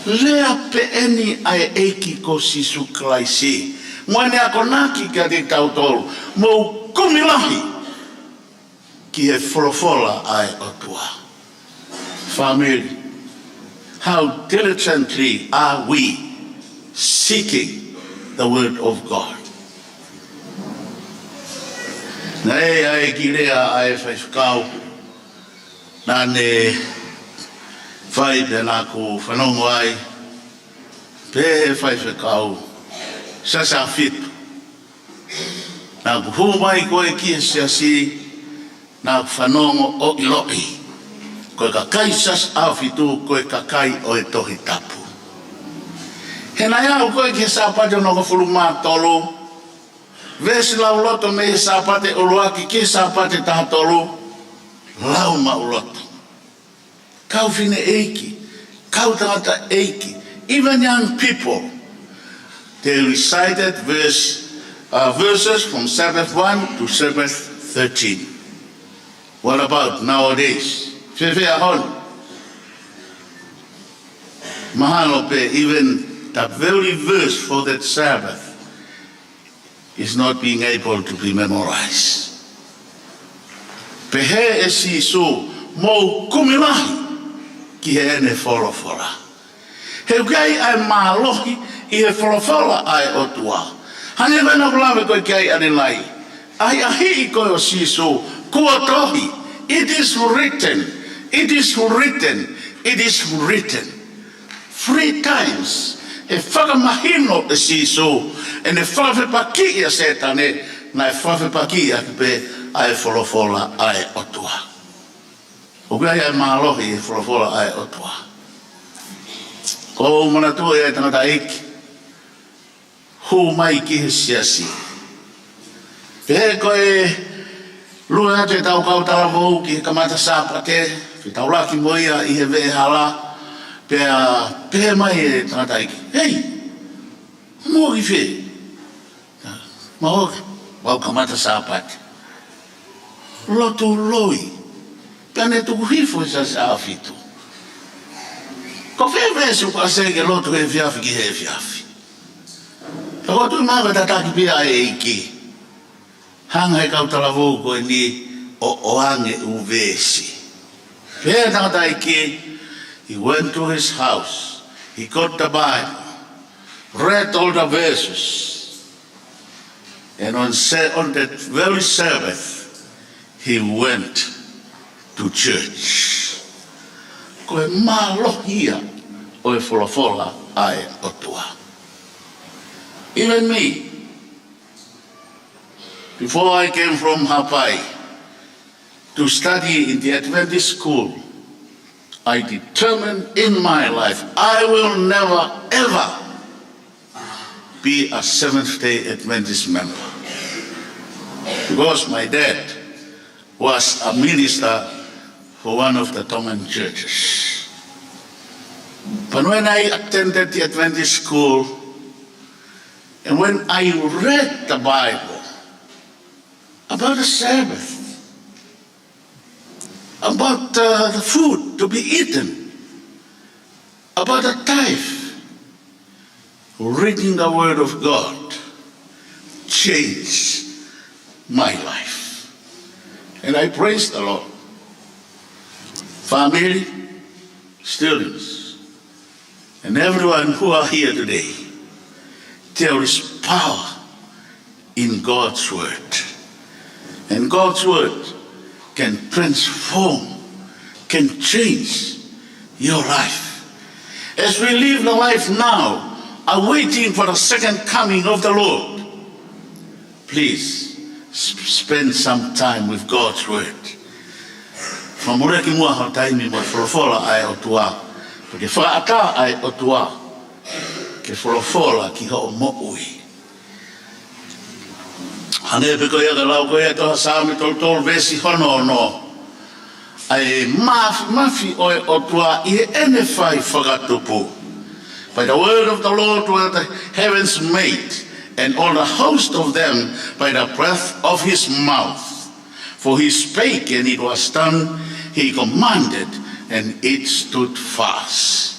Lea pē eni ʻa e ʻEiki ko Sīsū Kalaisi. Mo ʻene akonaki kiate kitautolu, mou kumi lahi ki he folofola ʻa e ʻOtua. Family, how diligently are we seeking the word of God? Naʻe ʻi ai e kiʻi lea ʻa e faifekau naʻa ne fai pea naʻa ku fanongo ai, pehē ʻe he faifekau, Siasi ʻAhofitu, naʻa ku hū mai ko ē ki he siasi, naʻa ku fanongo ʻo ʻiloʻi ko e kakai Siasi ʻAhofitu ko e kakai ʻo e Tohi Tapu. He naʻe aʻu ko ē ki he Sāpate hongofulu mā tolu, veesi lauloto mei he Sāpate ʻuluaki ki he Sāpate taha tolu, lau maʻuloto. Kau fineʻeiki, kau tangataʻeiki, even young people, they recited verse, uh, verses from Sabbath one to Sabbath thirteen. What about nowadays? Fēfē ʻaho ni? Mahalo pē even the very verse for that Sabbath is not being able to be memorized. Pehē ʻe Sīsū, mou kumi lahi ki heʻene folofola. He ʻoku ʻi ai ʻa e mālohi ʻi he folofola ʻa e ʻOtua. Hangē ko ʻena ʻoku lave ko ē ki ai ʻanenai, ʻahiʻahiʻi ko ē ʻo Sīsū, kuo tohi, it is written, it is written, it is written. Three times, ʻe fakamahino ʻe Sīsū ʻene fakafepakiʻi ʻa Sētane, naʻe fakafepakiʻi ʻaki pē ʻa e folofola ʻa e ʻOtua. ʻOku ʻi ai ʻa e mālohi ʻi he folofola ʻa e ʻOtua. ʻOku ou manatuʻi ʻa e tangataʻeiki hū mai ki he siasi. Pea ko e lue atu ʻetau kau talavou ki he kamata Sāpate, fetaulaki mo ia ʻi he veʻehala, pea pehē mai e tangataʻeiki, "Hei, mou ō ki fē?" "Mau ō ki, mau kamata Sāpate." Lotu loi. Pea ne tuku hifo ʻi he Siasi ʻAhofitu. "Ko fē veesi ʻoku ʻasi ai ke lotu he efiafi ki he efiafi?" Pea ko e tuʻu mai ko e tataki pē ʻa e ʻEiki. Hanga ʻe he kau talavou ko eni ʻo ʻoange ʻū veesi. Pea tangataʻeiki, he went to his house, he got the Bible, read all the verses, and on, sa-, on that very Sabbath, he went to church. Ko e mālohi ia ʻo e folofola ʻa e ʻOtua. Even me, before I came from Haʻapai to study in the Adventist school, I determined in my life I will never ever be a Seventh-day Adventist member, because my dad was a minister for one of the Tongan churches. But when I attended the Adventist school, and when I read the Bible about the Sabbath, about, uh, the food to be eaten, about the tithe, reading the Word of God changed my life. And I praise the Lord. Family, students, and everyone who are here today, there is power in God's word. And God's word can transform, can change your life. As we live the life now, are waiting for the second coming of the Lord, please sp-, spend some time with God's word. Fakamoleki muʻa ho taimi mo e folofola ʻa e ʻOtua. Pea ke fakaʻatā ʻa e ʻOtua ke folofola ki hoʻo moʻui. Hangē pē ko ia ko e lau ko ia ʻa e tohi Saame tolu tolu veesi hono ono. ʻA e mafimafi ʻo e ʻOtua ʻi heʻene fai fakatupu. By the word of the Lord were the heavens made, and all the host of them by the breath of his mouth. For he spake, and it was done, he commanded, and it stood fast.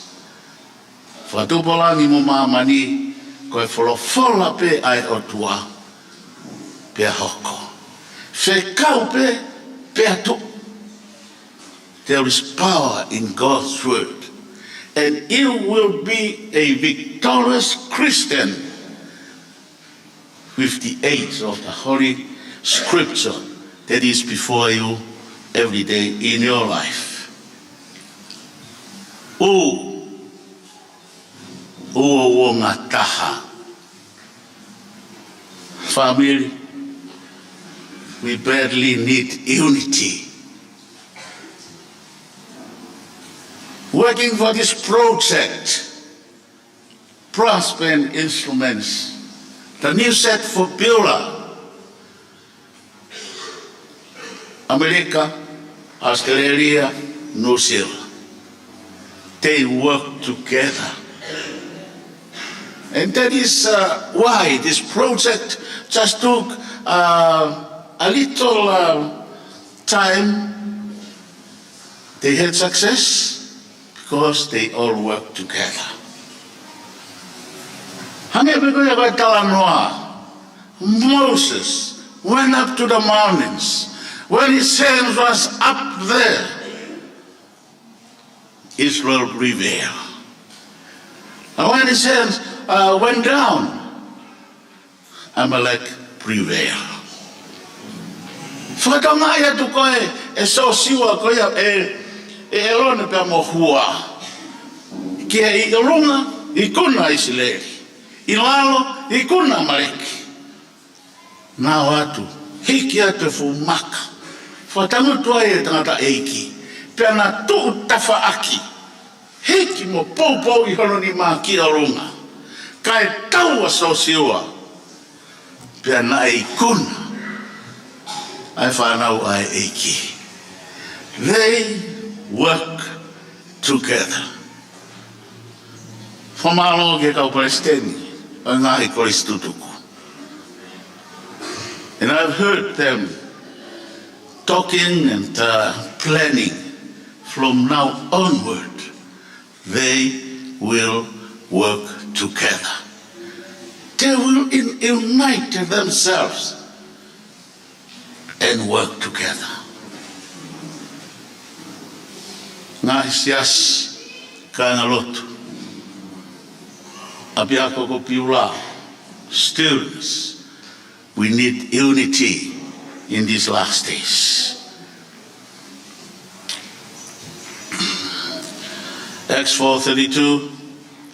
Fakatupu ʻo langi mo māmani, ko e folofola pē ʻa e ʻOtua, pea hoko. Fekau pē Pea tuʻu. There is power in God's word. And you will be a victorious Christian with the aid of the Holy Scripture that is before you every day in your life. ʻUo, ʻuo, ʻuo ngataha. Family, we badly need unity. Working for this project, brass band instruments, the new set for Beulah, ʻAmelika, Australia, New Zealand. They work together. And that is, uh, why this project just took, uh, a little, uh, time. They had success because they all work together. Hangē pē ko ia ko e talanoa, Moses went up to the mountains. When his hands was up there, Israel prevailed. And when his hands, uh, went down, Amalek prevailed. Fakatokangaʻi atu ko ē ʻe Sosiua ko ia ʻe, ʻe ʻElone pea mo Hua. Ki he ʻi ʻolunga, ikuna ʻIsileli. ʻI lalo, ikuna ʻAmaleki. Naʻa ō atu, hiki atu e fuʻu maka. Fakatangutu ai e tangataʻeiki. Pea na tuʻu tafaʻaki. Hiki mo poupou ʻi hono nima ki ʻolunga. Kae tau ʻa Sosiua. Pea naʻe ikuna ʻa e fānau ʻa e ʻEiki. They work together. Fakamālō ki he kau palesiteni ʻo e ngaahi kolisi tutuku. And I've heard them talking and, uh, planning from now onward. They will work together. They will in-, unite themselves and work together. Ngaahi siasi, kāingalotu, ʻapiako ko Piula, students, we need unity in these last days. Acts four thirty-two,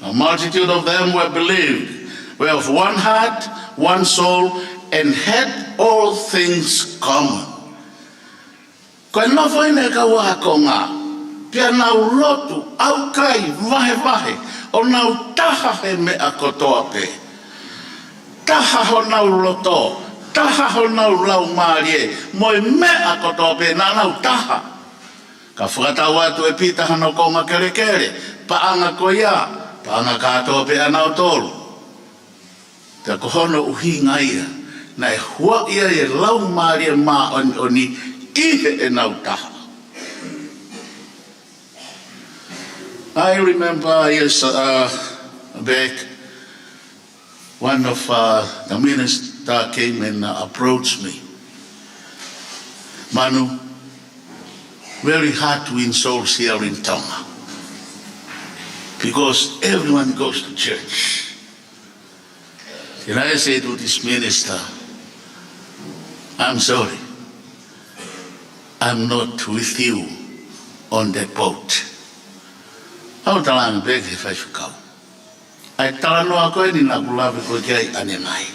a multitude of them were believed, were of one heart, one soul, and had all things common. Ko e nofo ʻeni e kau ākonga, pea nau lotu, ʻaukai, vahevahe, ʻo nau taha he meʻa kotoa pē. Taha honau loto, taha honau laumālie, mo e meʻa kotoa pē naʻa nau taha. Ka fakatau atu ʻe Pita hano konga kelekele, paʻanga ko ia, paʻanga kātoa pē ʻanautolu. Pea ko hono ʻuhinga ia, naʻe huaʻi ai e Laumālie Māʻoniʻoni ʻi heʻenau taha. I remember years, uh, back, one of, uh, the minister came and, uh, approached me. Manu, very hard to win souls here in Tonga because everyone goes to church. And I said to this minister, "I'm sorry, I'm not with you on that boat." ʻOku ou talaange pē ki he faifekau, ʻa e talanoa ko eni naʻa ku lave ko ē ki ai ʻanenai.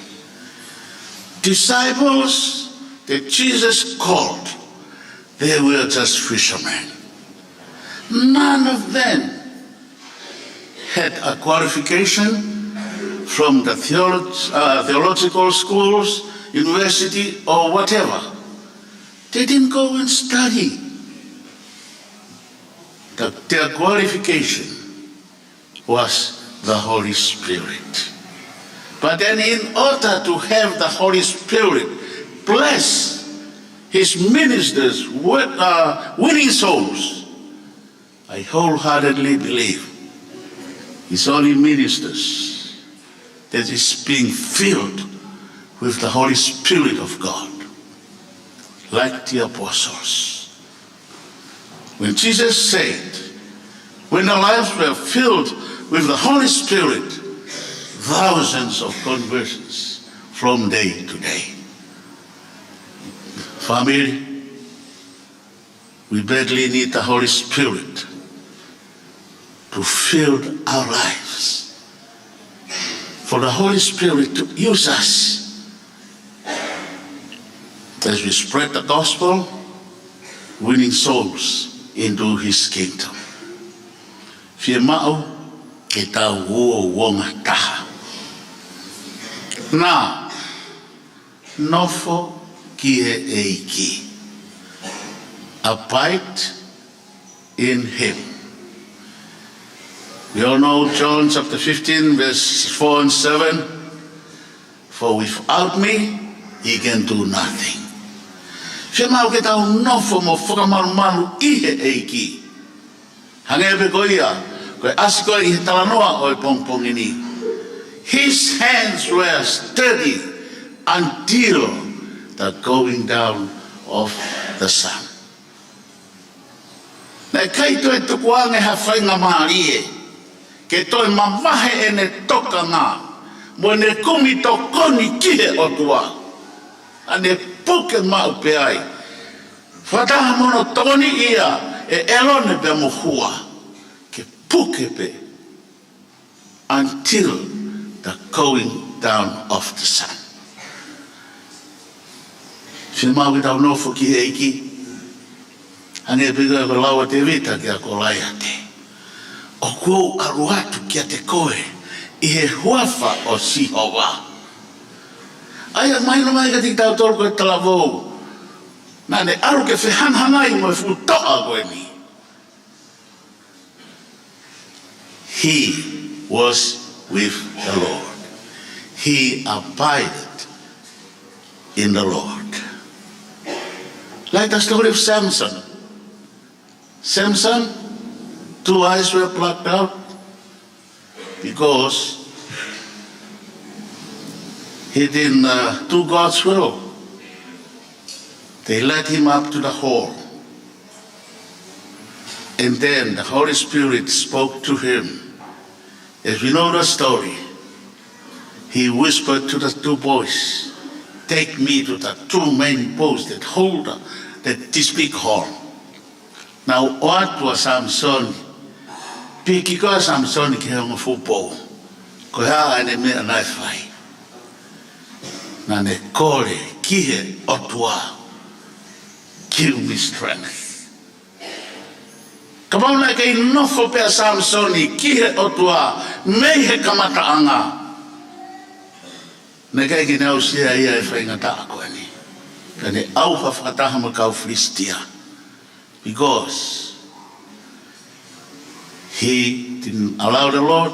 Disciples that Jesus called, they were just fishermen. None of them had a qualification from the theolog-, uh, theological schools, university, or whatever. They didn't go and study. The, their qualification was the Holy Spirit. But then, in order to have the Holy Spirit bless his ministers with, uh, winning souls, I wholeheartedly believe it's only ministers that is being filled with the Holy Spirit of God. like the apostles. When Jesus said, when the lives were filled with the Holy Spirit, thousands of conversions from day to day. Family, we badly need the Holy Spirit to fill our lives, for the Holy Spirit to use us as we spread the gospel, winning souls into his kingdom. Fiemaʻu ke tau uouangataha. Nā, nofo ki he ʻEiki. Abide in him. We all know John chapter fifteen, verse four and seven. For without me, ye can do nothing. Fiemaʻu ke tau nofo mo fakamalumalu ʻi he ʻEiki. Hangē pē ko ia, ko e ʻasi ko ē ʻi he talanoa ʻo e pongipongi ni. His hands were steady until the going down of the sun. Naʻe ʻikai toe tukuange ha faingamālie ke toe mavahe ʻene tokanga mo ʻene kumi tokoni ki he ʻOtua. Naʻa ne puke maʻu pē ai. Fakataha mo hono tokoniʻi ia ʻe ʻElone pea mo Hua ke puke pē until the going down of the sun. Fiemaʻu ke tau nofo ki he ʻEiki. Hangē pē ko e lau ʻa Tēvita kia Kolaiate. ʻOku ou ʻalu atu kiate koe ʻi he huafa ʻo Sihova. ʻA ia mahino mai kiate kitautolu ko e talavou. Naʻa ne ʻalu ke fehangahangai mo e fuʻu toʻa ko eni. He was with the Lord. He abided in the Lord. Like the story of Samson. Samson, two eyes were plucked out because he didn't uh, do God's will. They led him up to the hall. And then the Holy Spirit spoke to him. As we know the story, he whispered to the two boys, take me to the two main posts that hold the, that this big hall. Naʻe ʻoatu ʻa Samisoni, piki ko ʻa Samisoni ki he ongo fuʻu pou. Ko e hā ʻene meʻa naʻe fai? Naʻa ne kole ki he ʻOtua, give me strength. Kapau naʻe kei nofo pē ʻa Samisoni ki he ʻOtua mei he kamataʻanga, naʻe ʻikai ke ne aʻusia ia e faingataʻa ko eni. Ka ne ʻauha fakataha mo e kau Filisitia. Because he didn't allow the Lord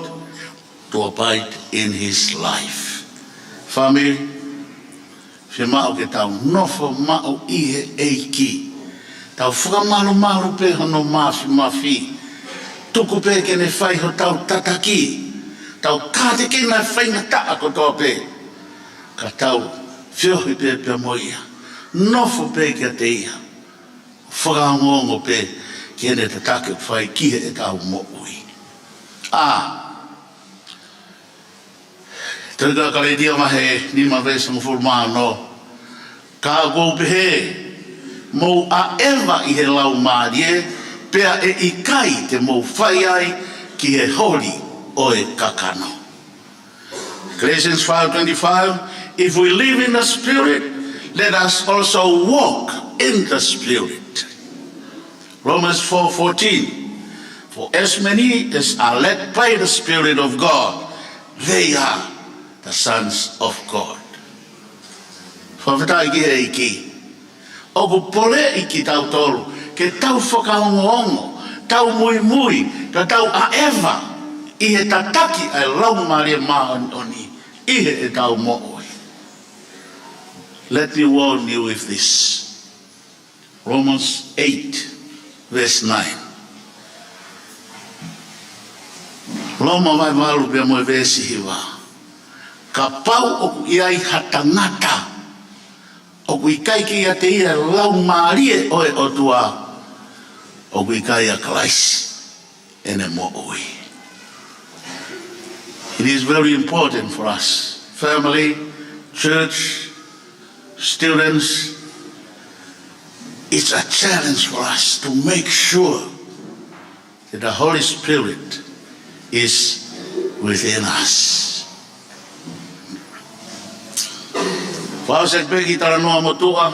to abide in his life. Family, fiemaʻu ke tau nofo maʻu ʻi he ʻEiki. Tau fakamalumalu pē hono mafimafi. Tuku pē ke ne fai hotau tataki. Tau kātekina e faingataʻa kotoa pē. Ka tau feohi pē pea mo ia. Nofo pē kiate ia. Fakaongoongo pē ki heʻene tataki ʻoku fai ki heʻetau moʻui. ʻA, Tohi ko Kalētia vahe nima veesi hongofulu mā ono. Ka ʻoku ou pehē, mou ʻaʻeva ʻi he Laumālie, pea ʻe ʻikai te mou fai ai ki he holi ʻo e kakano. Galatians five twenty-five, if we live in the Spirit, let us also walk in the Spirit. Romans four fourteen, for as many as are led by the Spirit of God, they are the sons of God. Fakafetaʻi ki he ʻEiki. ʻOku poleʻi kitautolu ke tau fakaongoongo, tau muimui, ka tau ʻaʻeva ʻi he tataki ʻa e Laumālie Māʻoniʻoni ʻi heʻetau moʻui. Let me warn you with this. Romans eight, verse nine. Loma vahe valu pea mo e veesi hiva. Kapau ʻoku ʻi ai ha tangata ʻOku ʻikai ke ʻiate ia e Laumālie ʻo e ʻOtua, ʻoku ʻikai ʻa Kalaisi ʻene moʻui. It is very important for us, family, church, students. It's a challenge for us to make sure that the Holy Spirit is within us. Fakaʻosi pē ki he talanoa motuʻa,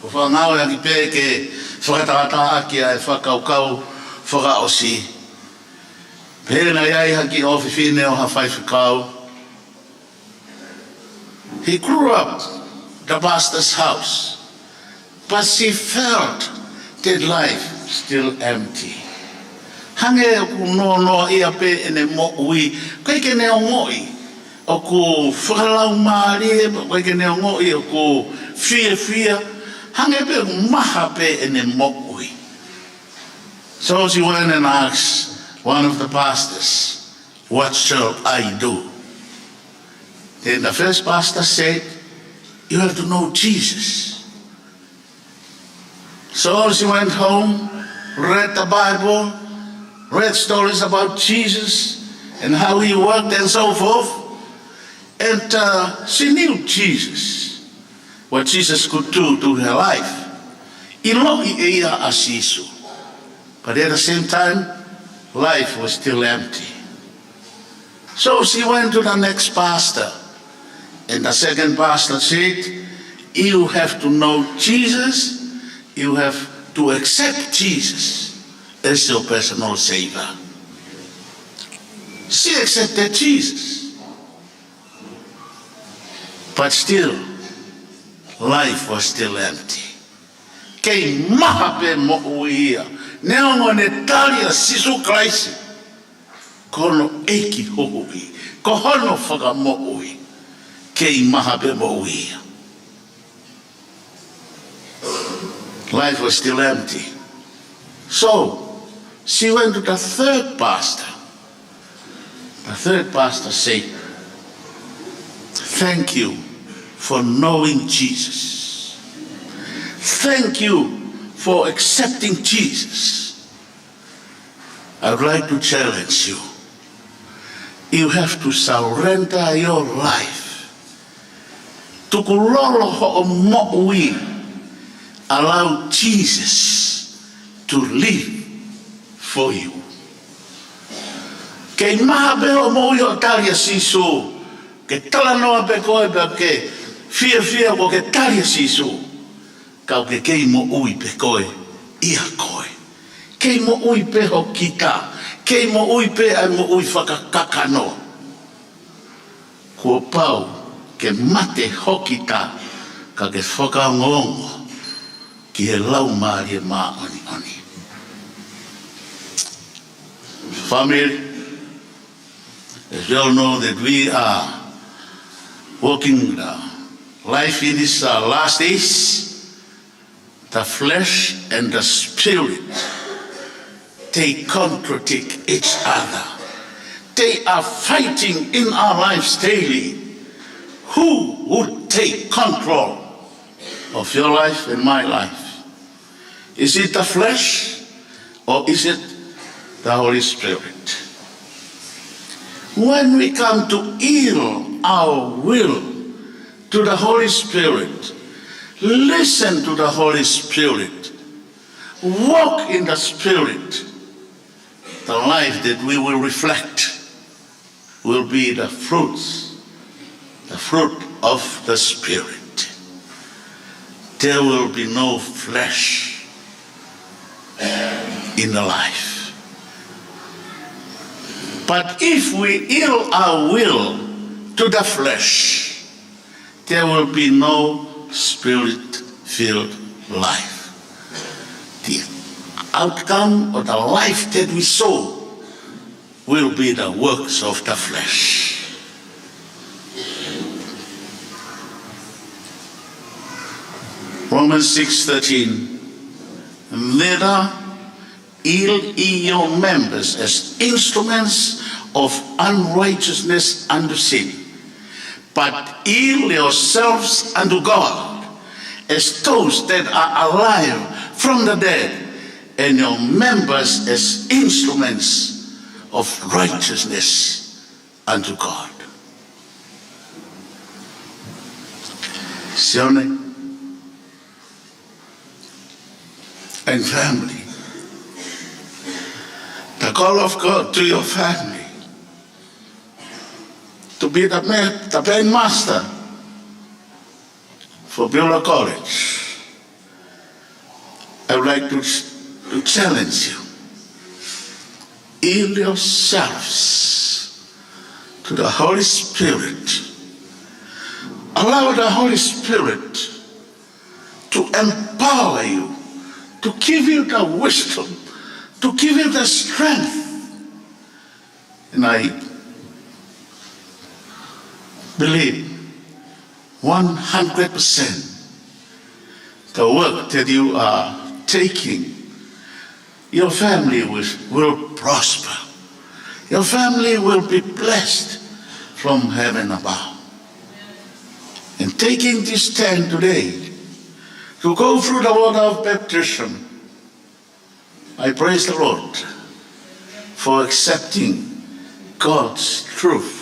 ʻo fakangāueʻaki pē ke fakatātā ʻaki ʻa e fakakaukau fakaʻosi. Pehē naʻe ʻi ai ha kiʻi ʻofefine ʻo ha faifekau. He grew up the pastor's house, but she felt that life still empty. Hangē ʻoku noanoaʻia pē ʻene moʻui, ʻikai ke ne ongoʻi ʻoku fakalaumālie, ʻikai ke ne ongoʻi ʻoku fiefia, hangē pē ʻoku maha pē ʻene moʻui. So she went and asked one of the pastors, "What shall I do?" Then the first pastor said, "You have to know Jesus." So she went home, read the Bible, read stories about Jesus and how he worked and so forth. And uh, she knew Jesus, what Jesus could do to her life. ʻIloʻi ʻe ia ʻa Sīsū. But at the same time, life was still empty. So she went to the next pastor. And the second pastor said, "You have to know Jesus. You have to accept Jesus as your personal savior." She accepted Jesus. But still, life was still empty. Kei maha pē moʻui ia. Neongo ʻene tali ʻa Sīsū Kalaisi ko hono ʻEiki Huhuʻi, ko hono Fakamoʻui, kei maha pē moʻui ia. Life was still empty. So she went to the third pastor. The third pastor said, "Thank you for knowing Jesus. Thank you for accepting Jesus. I would like to challenge you. You have to surrender your life. Tukulolo hoʻo moʻui. Allow Jesus to live for you." Kei maha pē hoʻo moʻui hoʻo tali ʻa Sīsū. Ke talanoa pē koe pea ke fiefia kuo ke tali ʻa Sīsū. Ka ʻoku ke kei moʻui pē koe ʻia koe. Kei moʻui pē ho kita. Kei moʻui pē ʻa e moʻui fakakakano. Kuo pau ke mate ho kita, ka ke fakaongoongo ki he Laumālie Māʻoniʻoni. Family, as we all know that we are walking the life in this uh, last days, the flesh and the spirit, they contradict each other. They are fighting in our lives daily. Who would take control of your life and my life? Is it the flesh or is it the Holy Spirit? When we come to yield our will to the Holy Spirit, listen to the Holy Spirit, walk in the Spirit, the life that we will reflect will be the fruits, the fruit of the Spirit. There will be no flesh in the life. But if we yield our will to the flesh, there will be no spirit-filled life. The outcome of the life that we sow will be the works of the flesh. Romans six thirteen. Neither yield ye your members as instruments of unrighteousness unto sin, but yield yourselves unto God as those that are alive from the dead, and your members as instruments of righteousness unto God. Sione and family, the call of God to your family to be the, ma- the band master for Beulah College. I would like to, to challenge you. Yield yourselves to the Holy Spirit. Allow the Holy Spirit to empower you, to give you the wisdom, to give you the strength. And I believe one hundred percent the work that you are taking, your family will, will prosper. Your family will be blessed from heaven above. And taking this stand today to go through the water of baptism, I praise the Lord for accepting God's truth.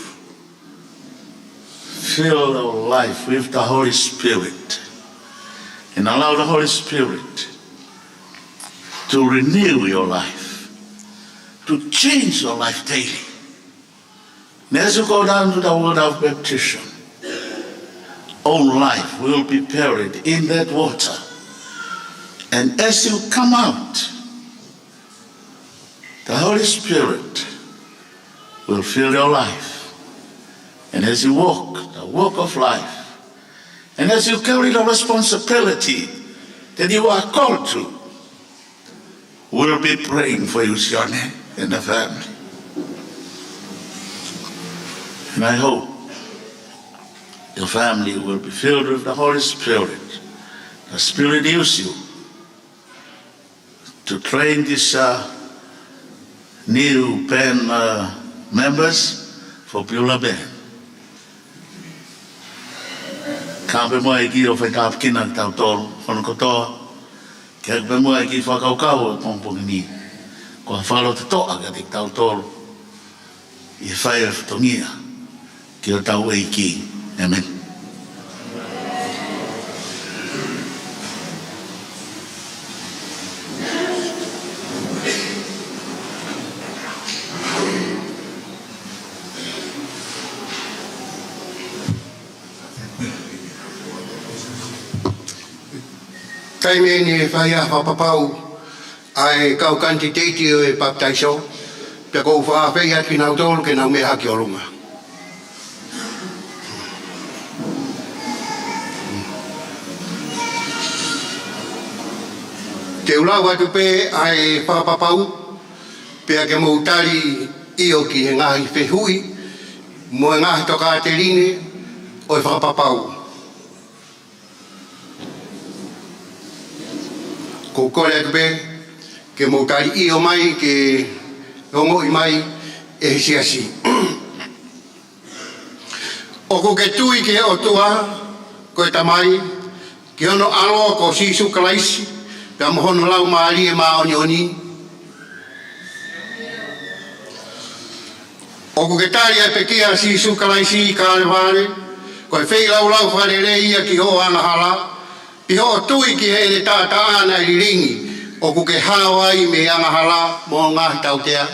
Fill your life with the Holy Spirit and allow the Holy Spirit to renew your life, to change your life daily. And as you go down to the water of baptism, old life will be buried in that water. And as you come out, the Holy Spirit will fill your life. And as you walk the walk of life, and as you carry the responsibility that you are called to, we'll be praying for you, Sione, and the family. And I hope your family will be filled with the Holy Spirit. The Spirit use you to train these, uh, new band, uh, members for Beulah Band. Ka pē mo e ʻEiki ʻo faitāpuekina kitautolu hono kotoa. Ke ʻai pē mo e ʻEiki fakakaukau ʻo e pongipongi ni, ko ha fakalototoʻa kiate kitautolu ʻi he fai ʻo e fatongia ki hotau ʻEiki. ʻĒmeni. Taimi ʻeni ʻe fai ai ʻa e fakapapau ʻa e kau kanititeiti ʻo e papitaiso, pea ʻoku ou fakaafeʻi atu kinautolu ke nau meʻa hake ʻo lunga. Te u lau atu pē ʻa e fakapapau, pea ke mou tali ʻio ki he ngaahi fehuʻi mo e ngaahi tokāteline ʻo e fakapapau. ʻOku ou kole atu pē ke mou tali ʻio mai ke ongoʻi mai ʻe he siasi. ʻOku ke tui ki he ʻOtua ko e Tamai, ki hono ʻAlo ko Sīsū Kalaisi, pea mo hono Laumālie Māʻoniʻoni? ʻOku ke tali ʻa e pekia ʻa Sīsū Kalaisi ʻi Kalevale ko e feilaulau fakalelei ia ki hoʻo angahala, pea ʻi hoʻo tui ki heʻene taʻataʻa naʻe lilingi, ʻoku ke hao ai mei he angahala mo e ngaahi tautea?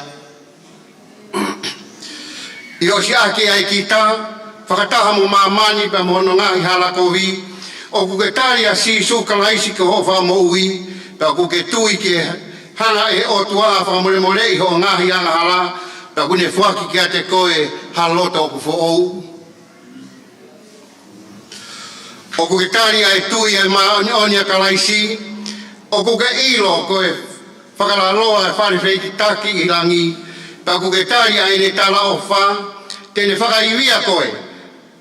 ʻI hoʻo siʻaki ʻa e kita fakataha mo māmani pea mo hono ngaahi hala kovi, ʻoku ke tali ʻa Sīsū Kalaisi ko hoʻo Fakamoʻui, pea ʻoku ke tui ke hanga ʻe he ʻOtua ʻo fakamolemoleʻi hoʻo ngaahi angahala, pea ʻoku ne foaki kiate koe ha loto ʻoku foʻou? ʻOku ke tali ʻa e tui ʻa e māʻoniʻoni ʻa Kalaisi? ʻOku ke ʻilo ko e fakalaloa ʻa e fale fehikitaki ʻi langi, pea ʻoku ke tali ʻa ʻene talaʻofa, te ne fakaivia koe,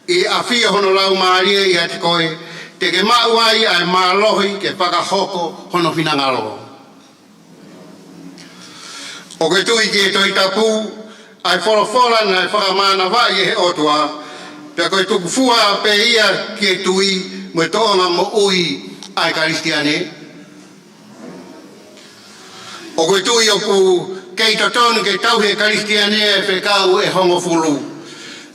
ʻi he ʻafio hono Laumālie ʻiate koe, te ke maʻu ai ʻa e mālohi ke fakahoko hono finangalo? ʻOku ke tui ki he Tohi Tapu, ʻa e folofola naʻe fakamānavaʻi ʻe he ʻOtua, pea ko e tukufua pē ia ki he tui mo e tōʻonga moʻui ʻa e Kalisitiane. ʻOku ou tui ʻoku kei totonu ke tauhi ʻe he Kalisitiane ʻa e fekau ʻe hongofulu.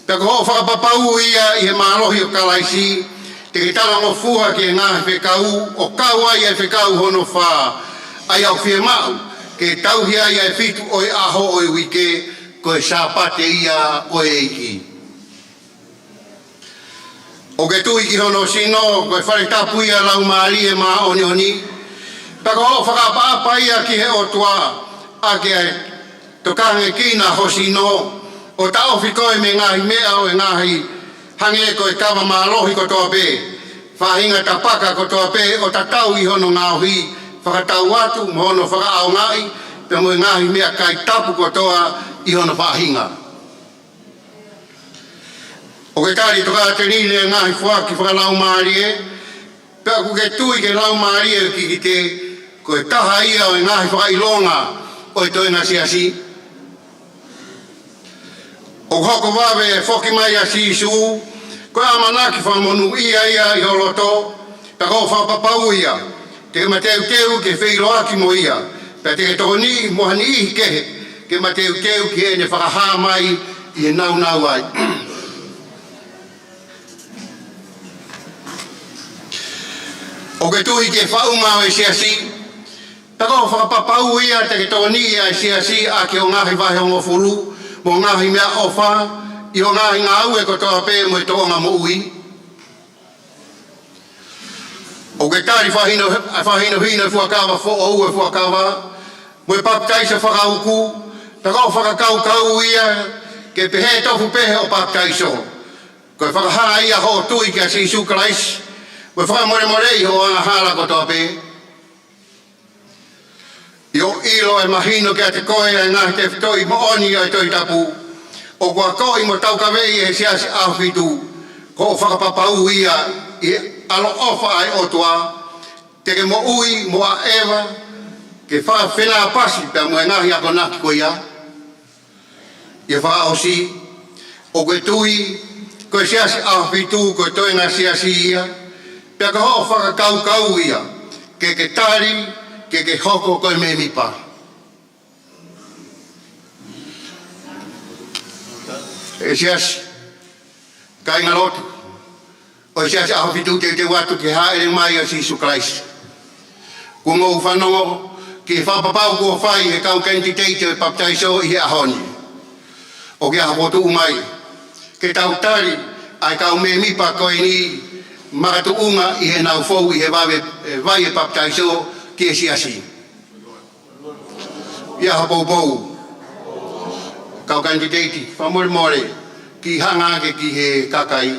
Pea ko hoʻo fakapapau ia ʻi he mālohi ʻo Kalaisi, te ke talangofua ki he ngaahi fekau, ʻo kau ai ʻa e fekau hono fā, ʻa ia ʻoku fiemaʻu ke tauhi ai ʻa e fitu ʻo e ʻaho ʻo e uike, ko e Sāpate ia ʻo e ʻEiki. ʻOku ke tui ki hono sino, ko e fale tapu ia ʻo e Laumālie Māʻoniʻoni. Pea ko hoʻo fakaʻapaʻapa ia ki he ʻOtua, ʻaki ʻa e tokangekina ho sino, ʻo taʻofi koe mei he ngaahi meʻa ʻo e ngaahi, hangē ko e kava mālohi kotoa pē, faʻahinga tapaka kotoa pē, ʻo tatau ʻi hono ngaohi, fakatau atu mo hono fakaʻaongaʻi, pea mo e ngaahi meʻakai tapu kotoa ʻi hono faʻahinga. ʻOku ke tali tokāteline ʻa e ngaahi foaki fakalaumālie, pea ʻoku ke tui ki he laumālie ʻo e kikite, ko e taha ia ʻo e ngaahi fakaʻilonga ʻo e toenga siasi. ʻOku hoko vave ʻa e foki mai ʻa Sīsū, ko e ʻamanaki fakamonūʻia ia ʻi ho loto, pea ko hoʻo fakapapau ia, te ke mateuteu ke feʻiloaki mo ia, pea te ke tokoniʻi mo ha niʻihi kehe ke mateuteu ki heʻene fakahā mai ʻi he nāunau ai. ʻOku ke tui ki he faʻunga ʻo e siasi, pea ko hoʻo fakapapau ia te ke tokoniʻi ʻa e siasi ʻaki hoʻo ngaahi vahehongofulu, mo e ngaahi meʻaʻofa, ʻi hoʻo ngaahi ngāue kotoa pē mo e tōʻonga moʻui. ʻOku ke tali fakahinohino ʻa e fuakava foʻou ʻo e fuakava, mo e papitaiso fakauku, pea ko hoʻo fakakaukau ia ke pehē tofu pē hoʻo papitaiso, ko e fakahā ia hoʻo tui kia Sīsū Kalaisi, mo e fakamolemoleʻi hoʻo angahala kotoa pē. ʻI hoʻo ʻilo ʻe mahino kiate koe ʻa e ngaahi tefitoʻi moʻoni ʻo e Tohi Tapu, ʻoku akoʻi mo taukaveʻi ʻe he Siasi ʻAhofitu, ko hoʻo fakapapau ia ʻi he ʻaloʻofa ʻa e ʻOtua, te ke moʻui mo ʻaʻeva ke fakafenāpasi pea mo e ngaahi akonaki ko ia. ʻI he fakaʻosi, ʻoku ke tui ko e Siasi ʻAhofitu ko e toenga siasi ia, pea ko hoʻo fakakaukau ia ke ke tali ke ke hoko ko e mēmipa. ʻE siasi, kāingalotu ʻo e Siasi ʻAhofitu, teuteu atu ki he hāʻele mai ʻa Sīsū Kalaisi. Kuo mou fanongo ki he fakapapau kuo fai ʻe he kau kanititeiti ʻo e papitaiso ʻi he ʻaho ni. ʻOku ʻi ai ha fokotuʻu mai ke tau tali ʻa e kau mēmipa ko eni makatuʻunga ʻi heʻenau fou ʻi he vave-, ʻe, vai ʻo e papitaiso ki he siasi. ʻI ai ha poupou? Kau kanititeiti, fakamolemole, kiʻi hanga ange ki he kakai.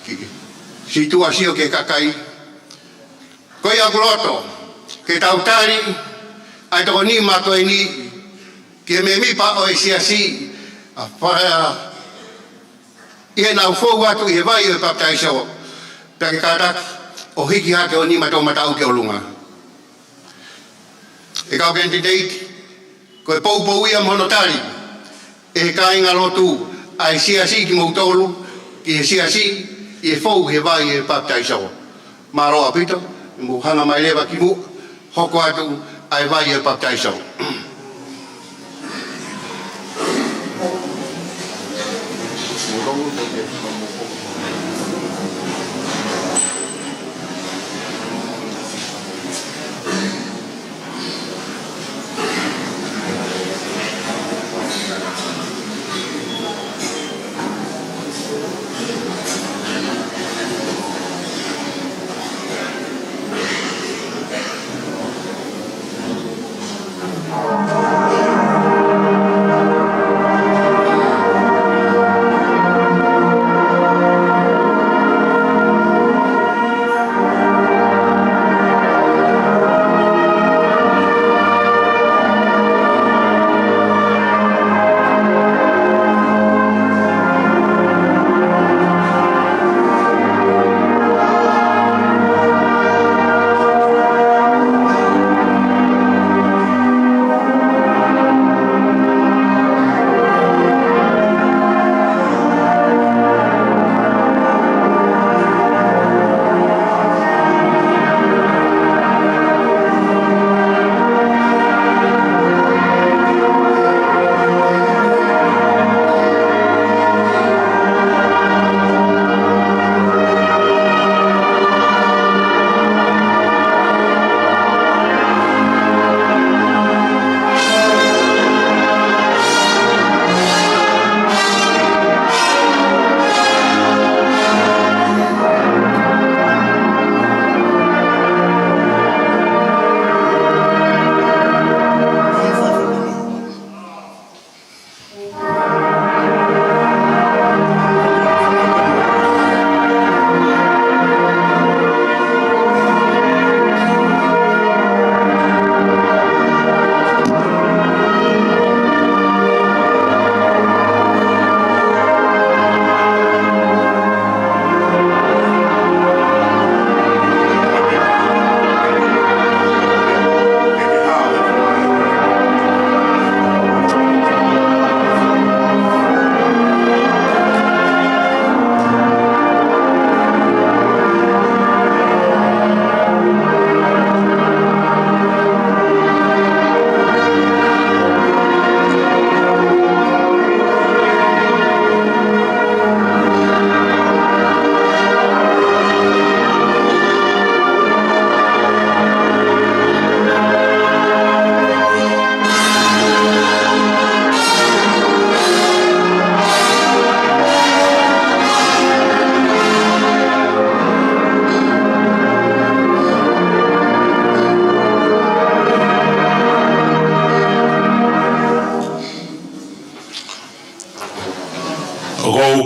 Kiʻi situʻa sio ki he kakai. Ko ia ʻoku loto ke tau tali ʻa e tokonima ko eni ki he mēmipa ʻo e siasi, ʻa fa-, ʻi heʻenau fou atu ʻi he vai ʻo e papitaiso, pea ke kātaki ʻo hiki hake ho nima toʻomataʻu ki ʻolunga. ʻE kau kanititeiti, ko e poupou ia mo hono tali ʻe he kāingalotu ʻa e siasi kimoutolu ki he siasi ʻi he fou he vai ʻo e papitaiso. Mālō ʻaupito, mou hanga mai leva ki muʻa, hoko atu ʻa e vai ʻo e papitaiso.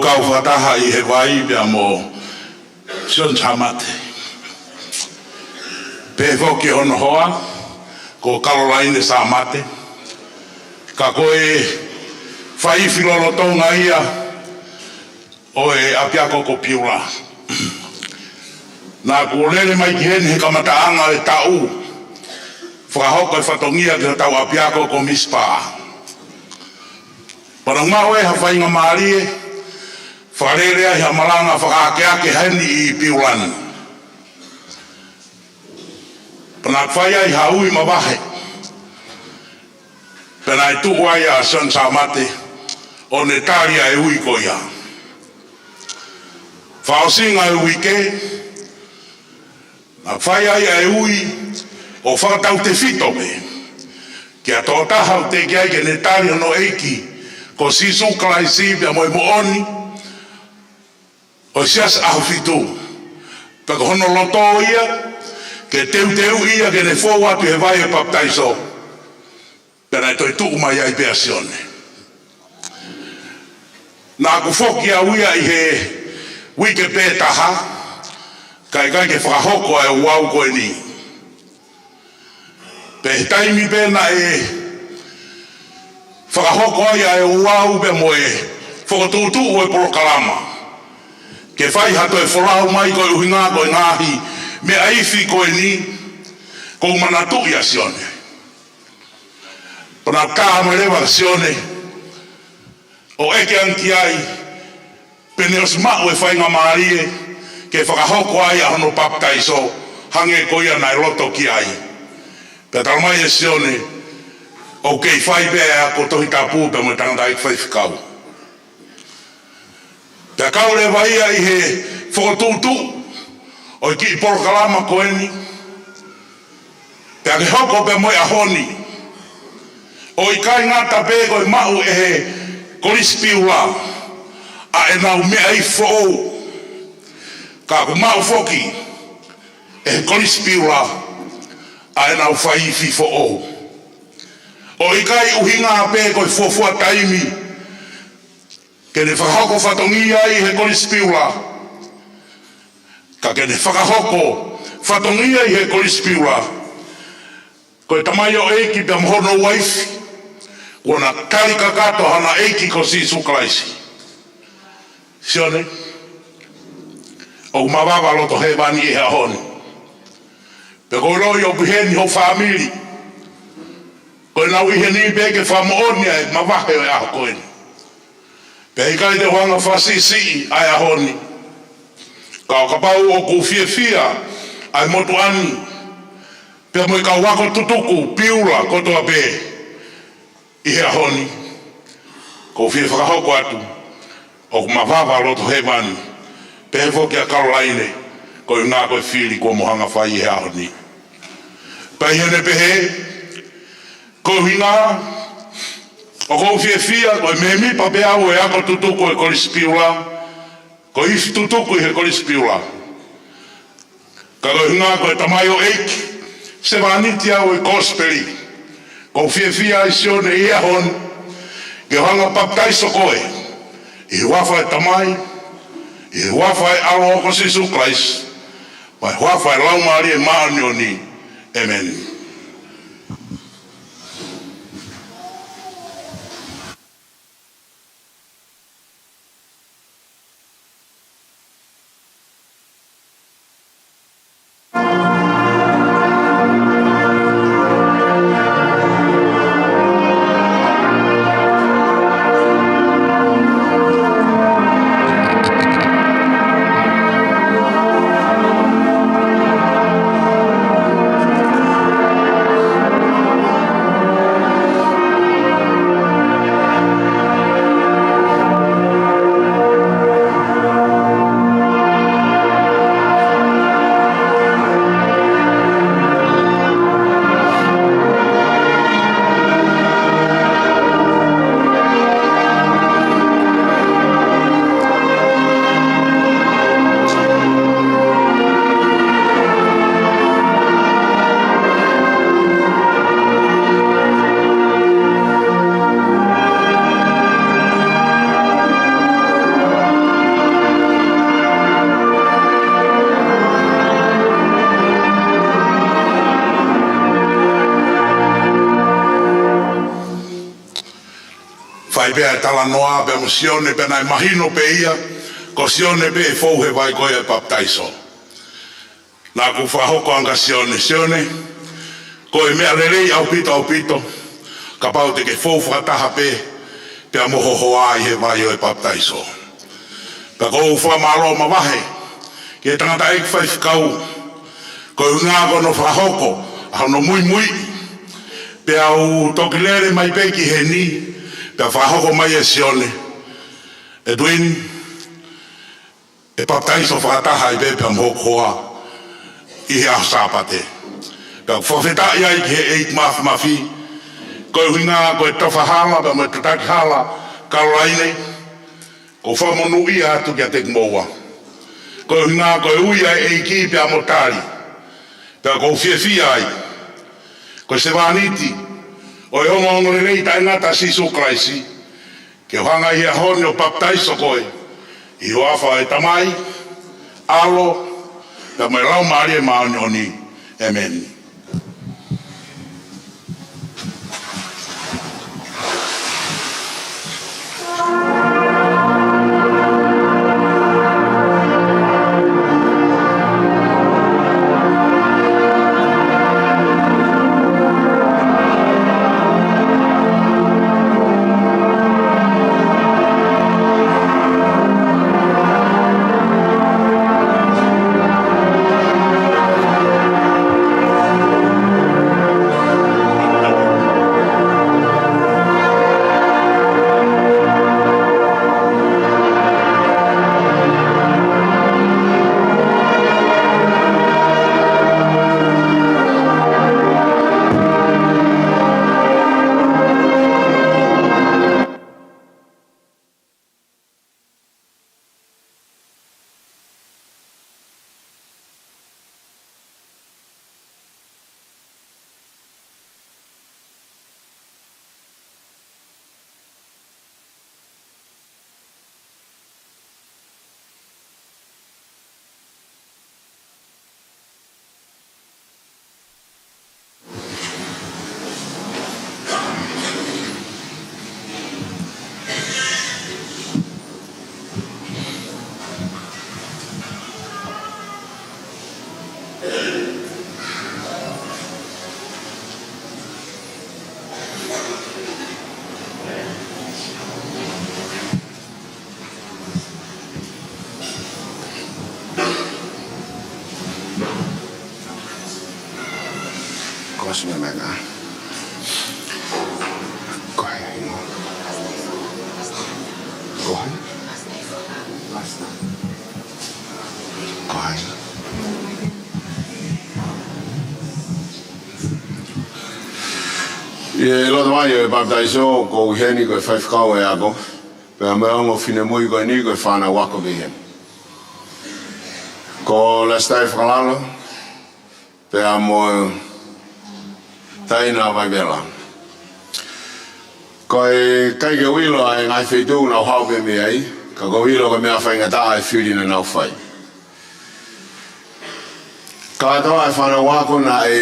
kau fakataha ʻi he vai pea mo Sione Sāmate. Pehē foki hono hoa, ko Kalolaine Sāmate. Ka ko e faifi lolotonga ia ʻo e ʻapiako ko Piula. Naʻá ku lele mai ki heni he kamataʻanga ʻo e taʻu, fakahoko e fatongia ki hotau ʻapiako ko Misipa. Pea naʻá ku maʻu ai ha faingamālie, fakalele ai ha malanga fakaakeake heni ʻi Piula ni. Pea naʻá ku fai ai ha ui mavahe. Pea naʻe tuʻu ai ʻa Sione Sāmate ʻo ne tali ʻa e ui ko ia. Fakaʻosinga e uike, naʻá ku fai ai ʻa e ui ʻo fakatautefito pē ki ha tokotaha ʻoku teʻeki ai ke ne tali hono ʻEiki ko Sīsū Kalaisi pea mo e moʻoni ʻo e Siasi ʻAhofitu. Pea ko hono loto ia ke teuteuʻi ia ke ne fou atu he vai ʻo e papitaiso. Pea naʻe toe tuʻu mai ai pē ʻa Sione. Naʻá ku foki au ia ʻi he uike pē taha, kae ʻikai ke fakahoko ʻa e ouau ko eni. Pea he taimi pē naʻe fakahoko ai ʻa e ouau pea mo e fokotuʻutuʻu ʻo e polokalama ke fai ha toe folau mai koeʻuhinga ko e ngaahi meʻa ifi ko eni, ʻoku ou manatuʻi ʻa Sione. Pea naʻá ku tā mai leva kia Sione ʻo ʻeke ange ki ai pe naʻe ʻosi maʻu e faingamālie ke fakahoko ai ʻa hono papitaiso hangē ko ia naʻe loto ki ai. Pea talamai ʻe Sione ʻoku kei fai pē ʻa e ako Tohi Tapu pea mo e tangataʻeiki faifekau. Pea kau leva ia ʻi he fokotuʻutuʻu ʻo e kiʻi polokalama ko eni. Pea ke hoko pea mo e ʻaho ni, ʻo ʻikai ngata pē ko e maʻu ʻe he Kolisi Piula ʻa ʻenau meʻa ifi foʻou, ka kuo maʻu foki ʻe he Kolisi Piula ʻa ʻenau faifi foʻou. ʻO ʻikai ʻuhinga pē ko e fuofua taimi ke ne fakahoko fatongia ʻi he Kolisi Piula, ka ke ne fakahoko fatongia ʻi he Kolisi Piula ko e tamaioʻeiki pea mo hono uaifi, kuo na tali kakato hona ʻEiki ko Sīsū Kalaisi. Sione, ʻoku mavava loto hēvani ʻi he ʻaho ni. Pea ʻoku ou ʻiloʻi ʻoku ʻi heni ho fāmili, ko ʻenau ʻi heni pē ke fakamoʻoni ʻa e mavahe ʻo e ʻaho ko eni. Pea ʻikai te u hanga ʻo fakasiʻisiʻi ʻa e ʻaho ni. Ka ʻo kapau ʻoku fiefia ʻa e motuʻa ni pea mo e kau ako tutuku Piula kotoa pē ʻi he ʻaho ni, ʻoku ou fie fakahoko atu ʻoku mavava loto hēvani, pehē foki ʻa Kalolaine, koeʻuhinga ko e fili kuo mo hanga ʻo fai ʻi he ʻaho ni. Pea ʻi heʻene pehē, koeʻuhinga ʻoku ou fiefia ko e mēmipa pē au ʻo e ako tutuku ʻo e Kolisi Piula, ko e ifi tutuku ʻi he Kolisi Piula, ka koeʻuhinga ko e tamaioʻeiki, sevāniti au ʻo e Kosipeli, ʻoku ou fiefia ai Sione ʻi he ʻaho ni ke u hanga ʻo papitaiso koe ʻi he huafa ʻo e Tamai, ʻi he huafa ʻo e ʻAlo ko Sīsū Kalaisi, mo e huafa ʻo e Laumālie Māʻoniʻoni. ʻĒmeni. ʻAi pē ʻa e talanoa pea mo Sione, pea naʻe mahino pē ia, ko Sione pē ʻe fou he vai ko ia ʻo e papitaiso. Naʻa ku fakahoko ange kia Sione, Sione, ko e meʻa lelei ʻaupito, ʻaupito, kapau te ke fou fakataha pē pea mo ho hoa ʻi he vai ʻo e papitaiso. Pea ʻoku ou fakamālō mavahe ki he tangataʻeiki faifekau, koeʻuhi ko hono fakahoko ʻa hono muimui, pea u toki lele mai pē ki heni, pea fakahoko mai ʻe Sione, Edwin, ʻe papitaiso fakataha ai pē pea mo hoku hoa ʻi he ʻaho Sāpate. Pea u fakafetaʻi ai ki he ʻEiki Māfimafi, koeʻuhi ko e tofa hala pea mo e tataki hala Kalolaine, ʻoku ou fakamonūʻia atu kiate kimoua. Koeʻuhi ko e ui ʻa e ʻEiki pea mo tali. Pea ʻoku ou fiefia ai. Ko e sevāniti ʻo e ongoongolelei taʻengata ʻa Sīsū Kalaisi, ke u hanga ʻi he ʻaho ni ʻo papitaiso koe, ʻi he huafa ʻo e Tamai, ʻAlo, pea mo e Laumālie Māʻoniʻoni. ʻĒmeni. Ko e suna mena. Ko hai? Ko hai? Ko hai? ʻI he loto mai ʻo e papitaiso, ʻoku ou ʻi heni ko e faifekau ʻo e ako, pea mo e ongo finemui ko eni ko e fānau ako mei heni. Ko Lasitai Fakalalo, pea mo Taina Vaivela. ʻOku ʻikai ke u ʻilo ʻa e ngaahi feituʻu naʻa nau haʻu pē mei ai, ka ʻoku ou ʻilo ko e meʻa faingataʻa e fili naʻa nau fai. Kātoa e fānau ako naʻe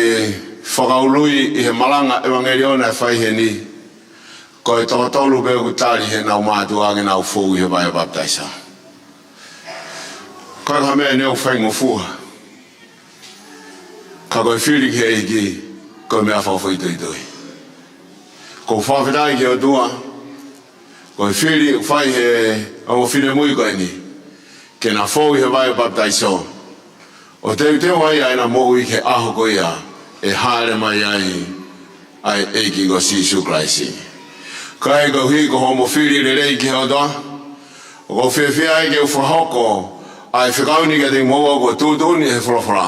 fakaului ʻi he malanga ʻevangeliō naʻe fai heni, ko e toko tolu pē ʻoku tali heʻenau mātuʻa ke nau fou ʻi he vai ʻo e papitaiso. Ko e hā e meʻa ʻoku faingofua? Ka ko e fili ki he ʻEiki, ko e meʻa fakafoʻituitui. ʻOku ou fakafetaʻi ki he ʻOtua, ko e fili ʻoku fai he ongo finemui ko eni, ke na fou ʻi he vai ʻo e papitaiso, ʻo teuteu ai ʻa ʻena moʻui ki he ʻaho ko ia ʻe hāʻele mai ai ʻa e ʻEiki ko Sīsū Kalaisi. Kae koeʻuhi ko hoʻomo fili lelei ki he ʻOtua, ʻoku ou fiefia ai ke u fakahoko ʻa e fekau ni kiate kimoua kuo tuʻutuʻuni ʻe he folofola,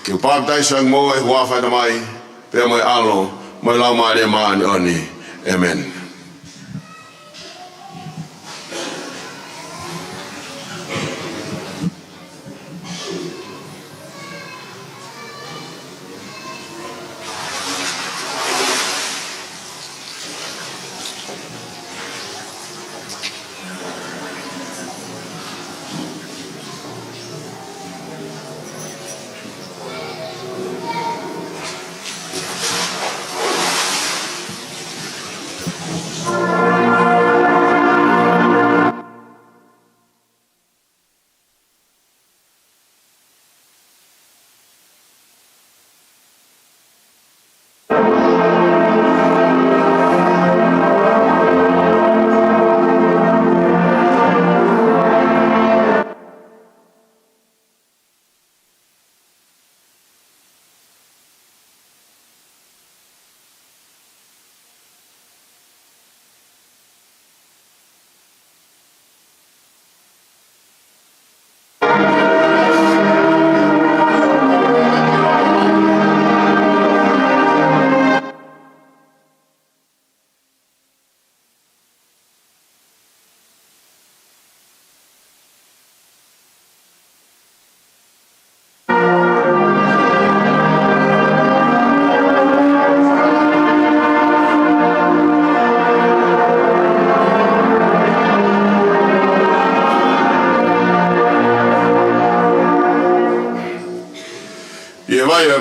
ke u papitaiso kimoua ʻi he huafa ʻo e Tamai, pea mo e ʻAlo, mo e Laumālie Māʻoniʻoni. ʻĒmeni.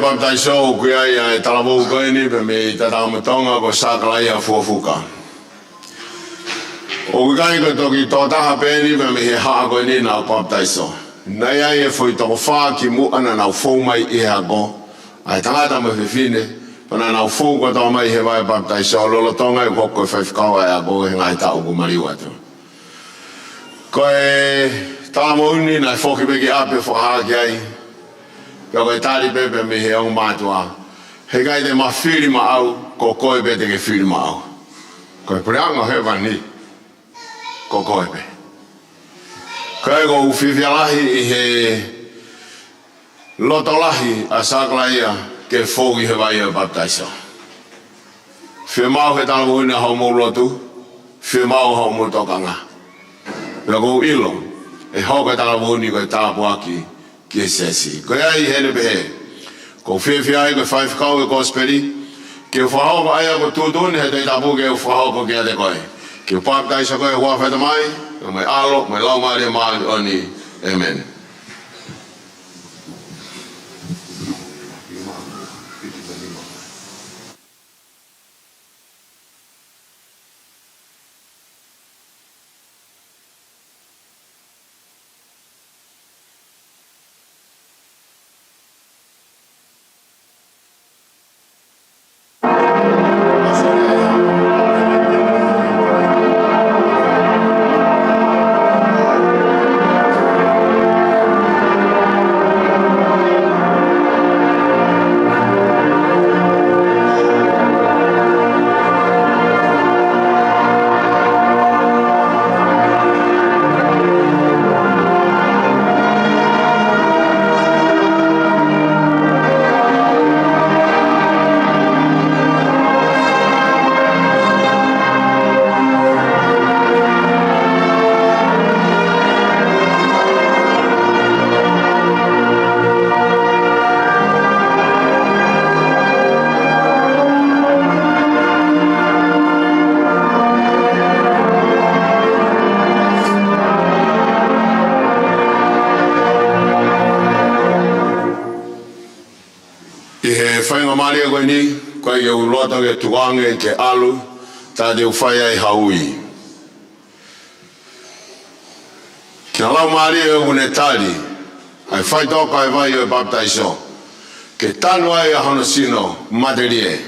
papitaiso ʻoku ʻi ai ʻa e talavou ko eni pea mei Tatakamotonga ko Sakalaia Fuafuka. ʻOku ʻikai ko e toki tokotaha pē eni pea mei he haʻa ko eni naʻa ku papitaiso. Naʻe ʻi ai e foʻi toko fā kimuʻa naʻa nau fou mai ʻi he ako, ʻa e tangata mo e fefine, pea naʻa nau fou kotoa mai he vaʻe papitaiso lolotonga ʻeku hoko ko e faifekau ʻa e ako he ngaahi taʻu kuo maliu atu. Ko e talavou ni naʻe foki pē ki ʻapi ʻo fakahā ki ai. Pea ko e tali pē pea mei he ongo mātuʻa: Heʻikai te ma fili maʻau, ko koe pē te ke fili maʻau. Ko e puleʻanga hēvani, ko koe pē. Ka ʻoku ou fiefia lahi ʻi he loto lahi ʻa Sakalaia ke fou ʻi he vaʻe ʻo e papitaiso. Fiemaʻu he talavou ni ʻa hoʻomou lotu, fiemaʻu ʻa hoʻomou tokanga. Pea ʻoku ou ʻilo ʻe hoko e talavou ni ko e tāpuaki ki he siasi. Ko ia ai heʻene pehē, ʻoku ou fiefia ai ko e faifekau ʻo e kosipeli, ke u fakahoko ʻa ia kuo tuʻutuʻuni ʻe he Tohi Tapu ke u fakahoko kiate koe. Ke u papitaiso koe ʻi he huafa ʻo e Tamai, mo e ʻAlo, mo e Laumālie Māʻoniʻoni. ʻĒmeni. ʻI he faingamālie ko eni, ʻoku ʻikai ke u loto ke tukuange ke ʻalu, tā te u fai ai ha ui. Naʻa ku laumālie ʻoku ne tali ʻa e faitoka ʻo e vaʻe ʻo e papitaiso, ke tanu ai ʻa hono sino matelie,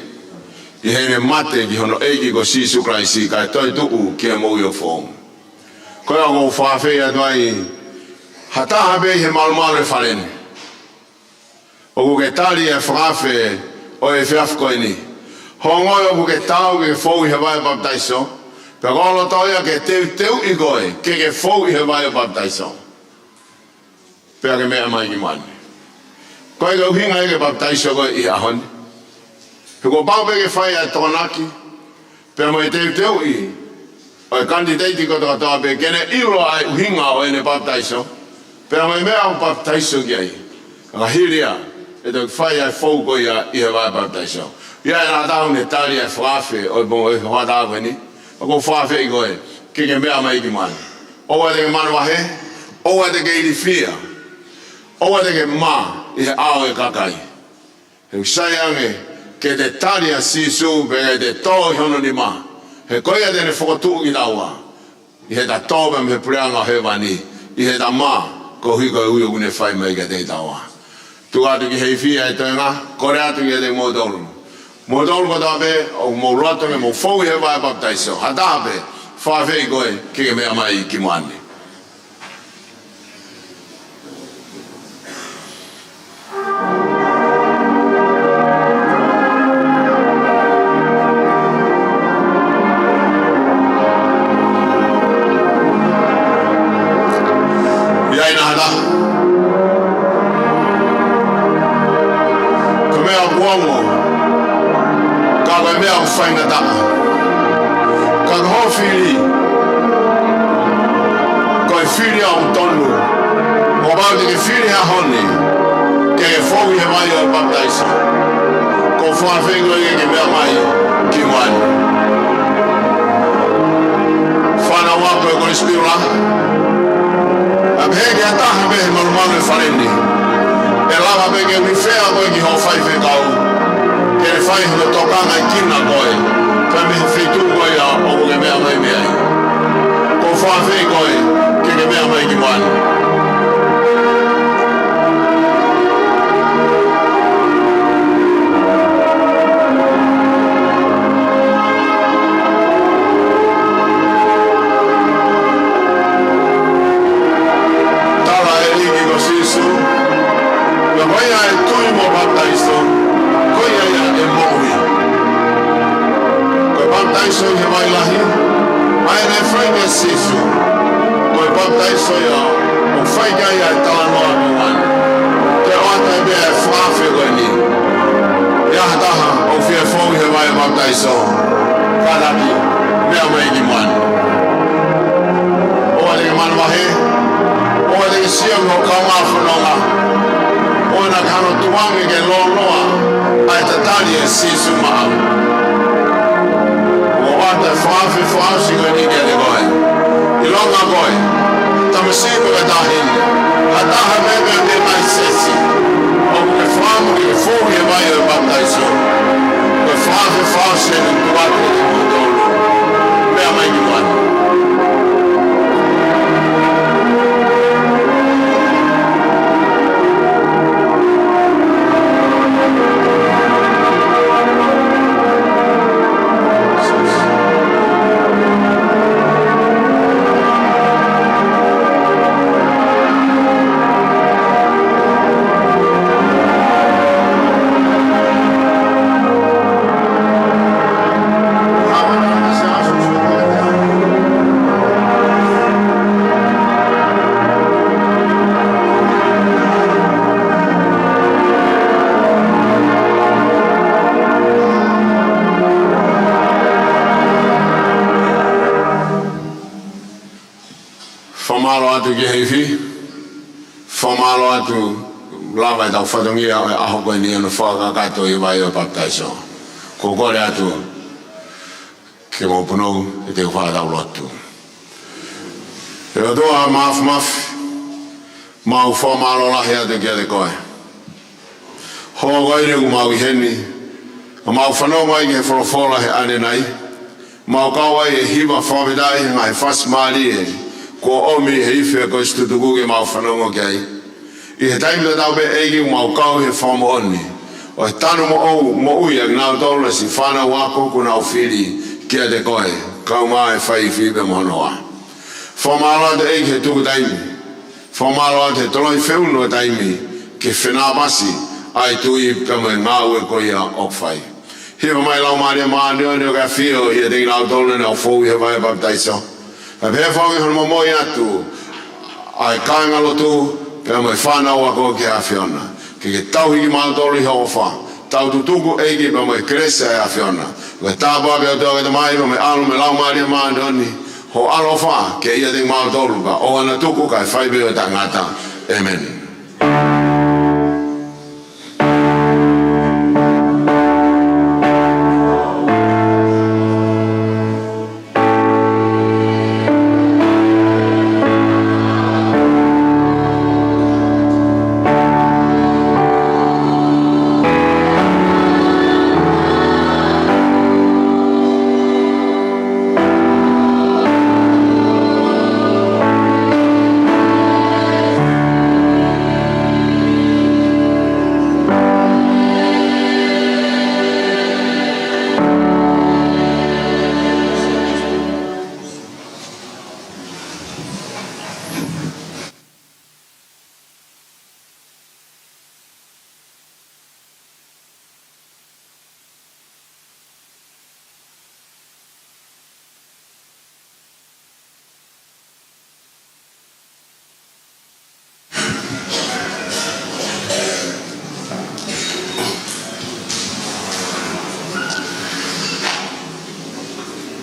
ʻi heʻene mate ki hono ʻEiki ko Sīsū Kalaisi, kae toetuʻu ki he moʻui ʻo e foʻou. Ko ia ʻoku ou fakaafeʻi atu ai ha taha pē ʻi he malumalu ʻo e fale ni ʻoku ke tali ʻa e fakaafe ʻo e efiafi ko eni. Hoʻo ongoʻi ʻoku ke taau ke ke fou ʻi he vaʻe ʻo e papitaiso, pea ko ho loto ia ke teuteuʻi koe ke ke fou ʻi he vaʻe ʻo e papitaiso, pea ke meʻa mai ki muʻa ni. ʻOku ʻikai ke ʻuhinga ia ke papitaiso koe ʻi he ʻaho ni. He kuo pau pē ke fai ʻa e tokonaki pea mo e teuteuʻi ʻo e kanititeiti kotoa kotoa pē ke ne ʻilo ʻa e ʻuhinga ʻo ʻene papitaiso, pea mo e meʻa ʻoku papitaiso ki ai. Ka hili ia, ʻe toki fai ʻa e fou ko ia ʻi he vaʻe ʻo e papitaiso. ʻI ai ʻa e taha ʻoku ne tali ʻa e fakaafe ʻo e pongipongi, ʻo e hoʻatā ko eni, ʻoku ou fakaafeʻi koe ke ke meʻa mai ki muʻa ni. ʻOua te ke manavahē, ʻoua te ke ilifia, ʻoua te ke mā ʻi he ʻao ʻo e kakai. He ʻoku sai ange ke te tali ʻa Sīsū pea ke te tō ʻi hono nima. He ko ia te ne fokotuʻu kitaua ʻi heʻeta tō pea mei he puleʻanga ʻo hēvani, ʻi heʻeta mā, koeʻuhi ko e ui ʻoku ne fai mai kiate kitaua. Tuku atu ki he ifi ʻa e toenga, kole atu kiate kimoutolu. Moutolu kotoa pē ʻoku mou loto ke mou fou ʻi he vaʻe ʻo e papitaiso, ha taha pē, fakaafeʻi koe ke ke meʻa mai ki muʻa ni. ʻI ai nahata? Ko e meʻa ʻoku ongo, ka ko e meʻa ʻoku faingataʻa. Ka ko hoʻo fili, ko e fili ʻoku tonu. Kuo pau ke ke fili he ʻaho ni ke ke fou ʻi he vaʻe ʻo e papitaiso. ʻOku ou fakaafeʻi koe ke ke meʻa mai ki muʻa ni. Fānau ako ʻo e Kolisi Piula, ʻa pehē ki ha taha mei he malumalu ʻo e fale ni, ʻe lava pē ke u hifea koe ki hoʻo fai Ai hono tokanga ʻi kina koe, pea mei he feituʻu ko ia ʻoku ke meʻa mai mei ai. Ko fafei koe, ke ke meʻa mai ki muʻa ni. Tala ʻe he ʻEiki ko Sīsū, ko ia ʻe tui mo papitaiso, ko ia ia ʻe moʻui. Ko e papitaiso ʻi he vai lahi, ʻa ia naʻe fai meia Sīsū, ko e papitaiso ia ʻoku fai ki ai ʻa e talanoa ko eni. Ke ʻoatu e meʻa ʻe fakafe ko eni. ʻI ha taha ʻoku fie fou ʻi he vai ʻo e papitaiso, kātaki, meʻa mai ki muʻa ni. ʻOua te ke manavahē, ʻoua te ke sio ki ho kaungā fononga, ʻoua naʻa ke hanga ʻo tukuange ke lōloa ʻa e tatali ʻe Sīsū maʻau. ʻOatu e fakafe fakaʻosi ko eni kiate koe. ʻIlonga koe, tamasiʻi pe ko e taʻahine, ha taha mei he ngaahi siasi, ʻoku ke fakaʻamu ke fou ʻi he vai ʻo e papitaiso, ko e fakafe fakaʻosi eni ʻoku ʻoatu kiate kimoutolu. Meʻa mai ki muʻa ni. Fakamālō atu ki he ifi. Fakamālō atu, lava ʻetau fatongia ʻo e ʻaho ko eni ʻo fakakakato ʻi he vai ʻo e papitaiso. Ko e kole atu ke mou punou, ʻe te u fakatau lotu. ʻE ʻOtua Māfimafi, mau fakamālō lahi atu kiate koe. Hoko eni ʻoku mau ʻi heni, ʻo mau fanongo ai ki he folofola he ʻanenai, mau kau ai ʻi he hiva fakafetaʻi he ngaahi fasi mālie kuo ʻomi ʻe he ifi ko Sīsū tuku ke mau fanongo ki ai. ʻI he taimi tatau pē ʻEiki ʻoku mau kau he fakamoʻoni ʻo e tanu moʻu, moʻui ʻa kinautolu ʻa e siʻi fānau ako kuo nau fili kiate koe, kaeʻumaʻā e fai ifi pea mo hono hoa. Fakamālō atu ʻEiki he tuku taimi. Fakamālō atu he toloi feʻunu e taimi ke fenāpasi ʻa e tui pea mo e ngāue ko ia ʻoku fai. Hiva mai Laumālie Māʻoniʻoni ʻo ke ʻafio ʻiate kinautolu naʻa nau fou ʻi he vai ʻo e papitaiso. Pea pehē foki hono momoi atu ʻa e kāingalotu pea mo e fānau ako ki he ʻAfiona. Ke ke tauhi kimautolu ʻi ho ʻofa. Tau tutuku ʻEiki pea mo e kelesi ʻa e ʻAfiona. Ko e tāpuaki ʻa e ʻOtua ko e Tamai pea mo e ʻAlo mo e Laumālie Māʻoniʻoni, ho ʻaloʻofa ke ʻiate kimautolu kae ʻoua naʻa tuku kae fai pē ʻo taʻengata. ʻĒmeni.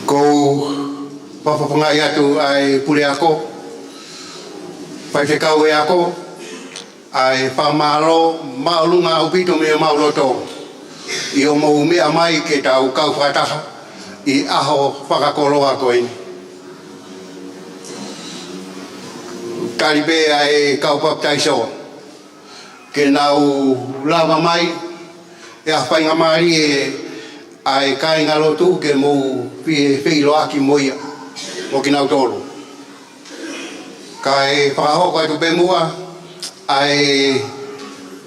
Ko u fakafofongaʻi atu ʻa e puleako, faifekau e ako, ʻa e fakamālō māʻolunga ʻaupito mei homau loto ʻi hoʻomou meʻa mai ke tau kau fakataha ʻi he ʻaho fakakoloa ko eni. Tali pē ʻa e kau papitaiso ke nau lava mai ʻE ʻi ai ha faingamālie ʻa e kāingalotu ke mou fie feʻiloaki mo ia, mo kinautolu. Kae fakahoko atu pē muʻa ʻa e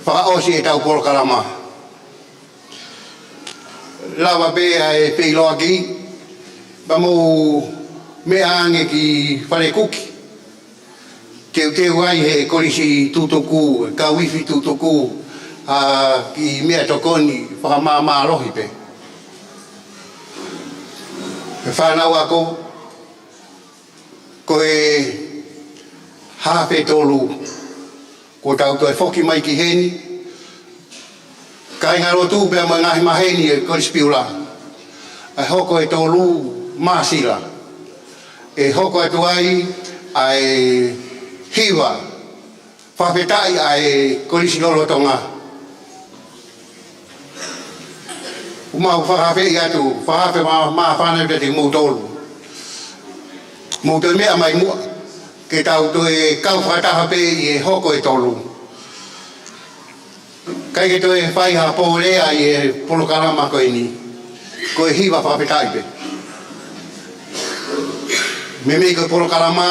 fakaʻosi ʻetau polokalama. Lava pē ʻa e feʻiloaki, pea mou meʻa ange ki Falekuki. Teuteu ai he kolisi tutuku, kau ifi tutuku, ʻa e kiʻi meʻatokoni fakamāmālohi pē. He fānau ako, ko e haafe tolu, kuo tau toe foki mai ki heni, kāingalotu pea mo e ngaahi maheni ʻo e Kolisi Piula. ʻE hoko e tolu Māsila, ʻe hoko atu ai ʻa e hiva fakafetaʻi ʻa e Kolisi Lolotonga. ʻOku mau fakaafeʻi atu, fakaafe mā-, māfana atu kiate kimoutolu. Mou toe meʻa mai muʻa, ke tau toe kau fakataha pē ʻi he hoko e tolu. ʻIkai ke toe fai ha pōlea ʻi he polokalama ko eni. Ko e hiva fakafetaʻi pē. Meimei ko e polokalama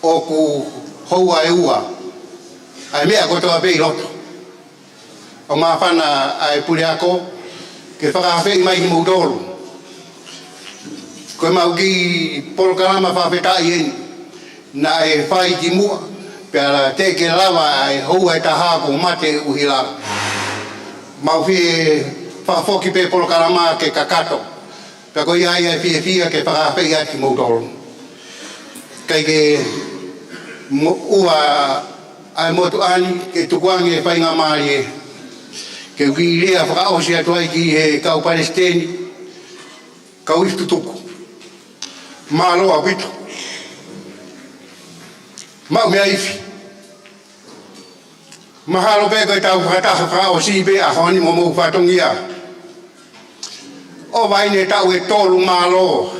ʻoku houa ʻe ua. ʻA e meʻa kotoa pē ʻi loto. ʻOku māfana ʻa e puleako ke fakaafeʻi mai kimoutolu. Ko e mau kiʻi polokalama fakafetaʻi eni naʻe fai ki muʻa, pea teʻeki ke lava ʻa e houa ʻe taha kuo mate ʻuhila. Mau fie fakafoki pē polokalama ke kakato. Pea ko ia ai ʻa e fiefia ke fakaafeʻi atu kimoutolu. ʻIkai ke mo-, ʻoua ʻa e motuʻa ni ke tukuange e faingamālie ke u kiʻi lea fakaʻosi atu ai ki he kau palesiteni, kau ifi tutuku. Mālō ʻaupito. Maʻu meʻa ifi. Mahalo pē ko ʻetau fakataha fakaʻosi pē ʻaho ni mo homou fatongia. ʻO vaine taʻu ʻe tolu mālō.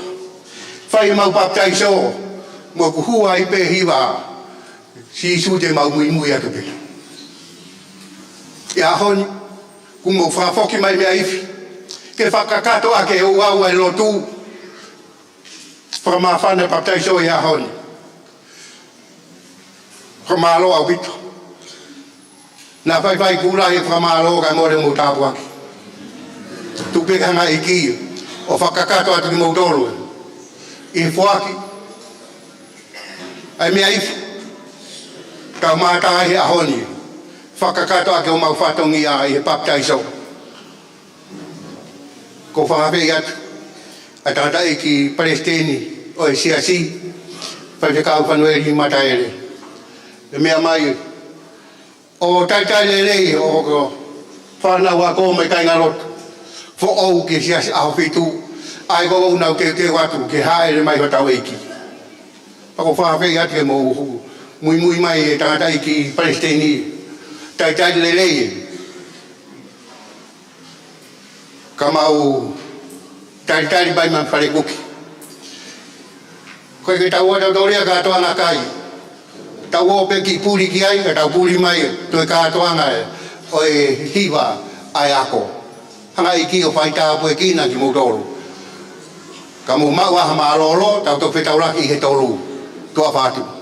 Fai mau papitaiso, mo ʻeku hū ai pē hiva, Sīsū te mau muimui atu pē. ʻI he ʻaho ni, kuo mou fakafoki mai meʻa ifi. Ke fakakakato ʻaki ʻe ouau ʻa e lotu. Fakamāfana papitaiso ʻi he ʻaho ni. Fakamālō ʻaupito. Naʻa faifai kuo lahi e fakamālō kae mole mo tāpuaki. Tuku pē ke hanga ʻe he ʻEiki ʻo fakakakato atu kimoutolu ʻi he foaki ʻa e meʻa ifi. Tau mātā ʻi he ʻaho ni. Fakakakato ʻaki homau fatongia ʻi he papitaiso. ʻOku ou fakaafeʻi atu ʻa e tangataʻeiki palesiteni ʻo e siasi, Faifekau Fanueli Mataele. ʻE meʻa mai ʻo talitali lelei ʻo ko e fānau ako mo e kāingalotu foʻou ki he Siasi ʻAhofitu, ʻa ia ko ʻenau teuteu atu ke hāʻele mai hotau ʻEiki. Pea ʻoku ou fakaafeʻi atu ke mou muimui mai e tangataʻeiki palesiteni, talitali lelei. Ka mau talitali mai mei Falekuki. ʻOku ʻikai ke tau ō ʻo tau tōlia kātoanga kai. Tau ō pē ke puli ki ai, ka tau puli mai, toe kātoanga ʻo e hiva ʻa e ako. Hanga ʻe he ʻEiki ʻo fai tāpuekina kimoutolu. Ka mou maʻu ʻa e mālōlō, tau toki fetaulaki ʻi he tolu. Tuʻa ʻofa atu.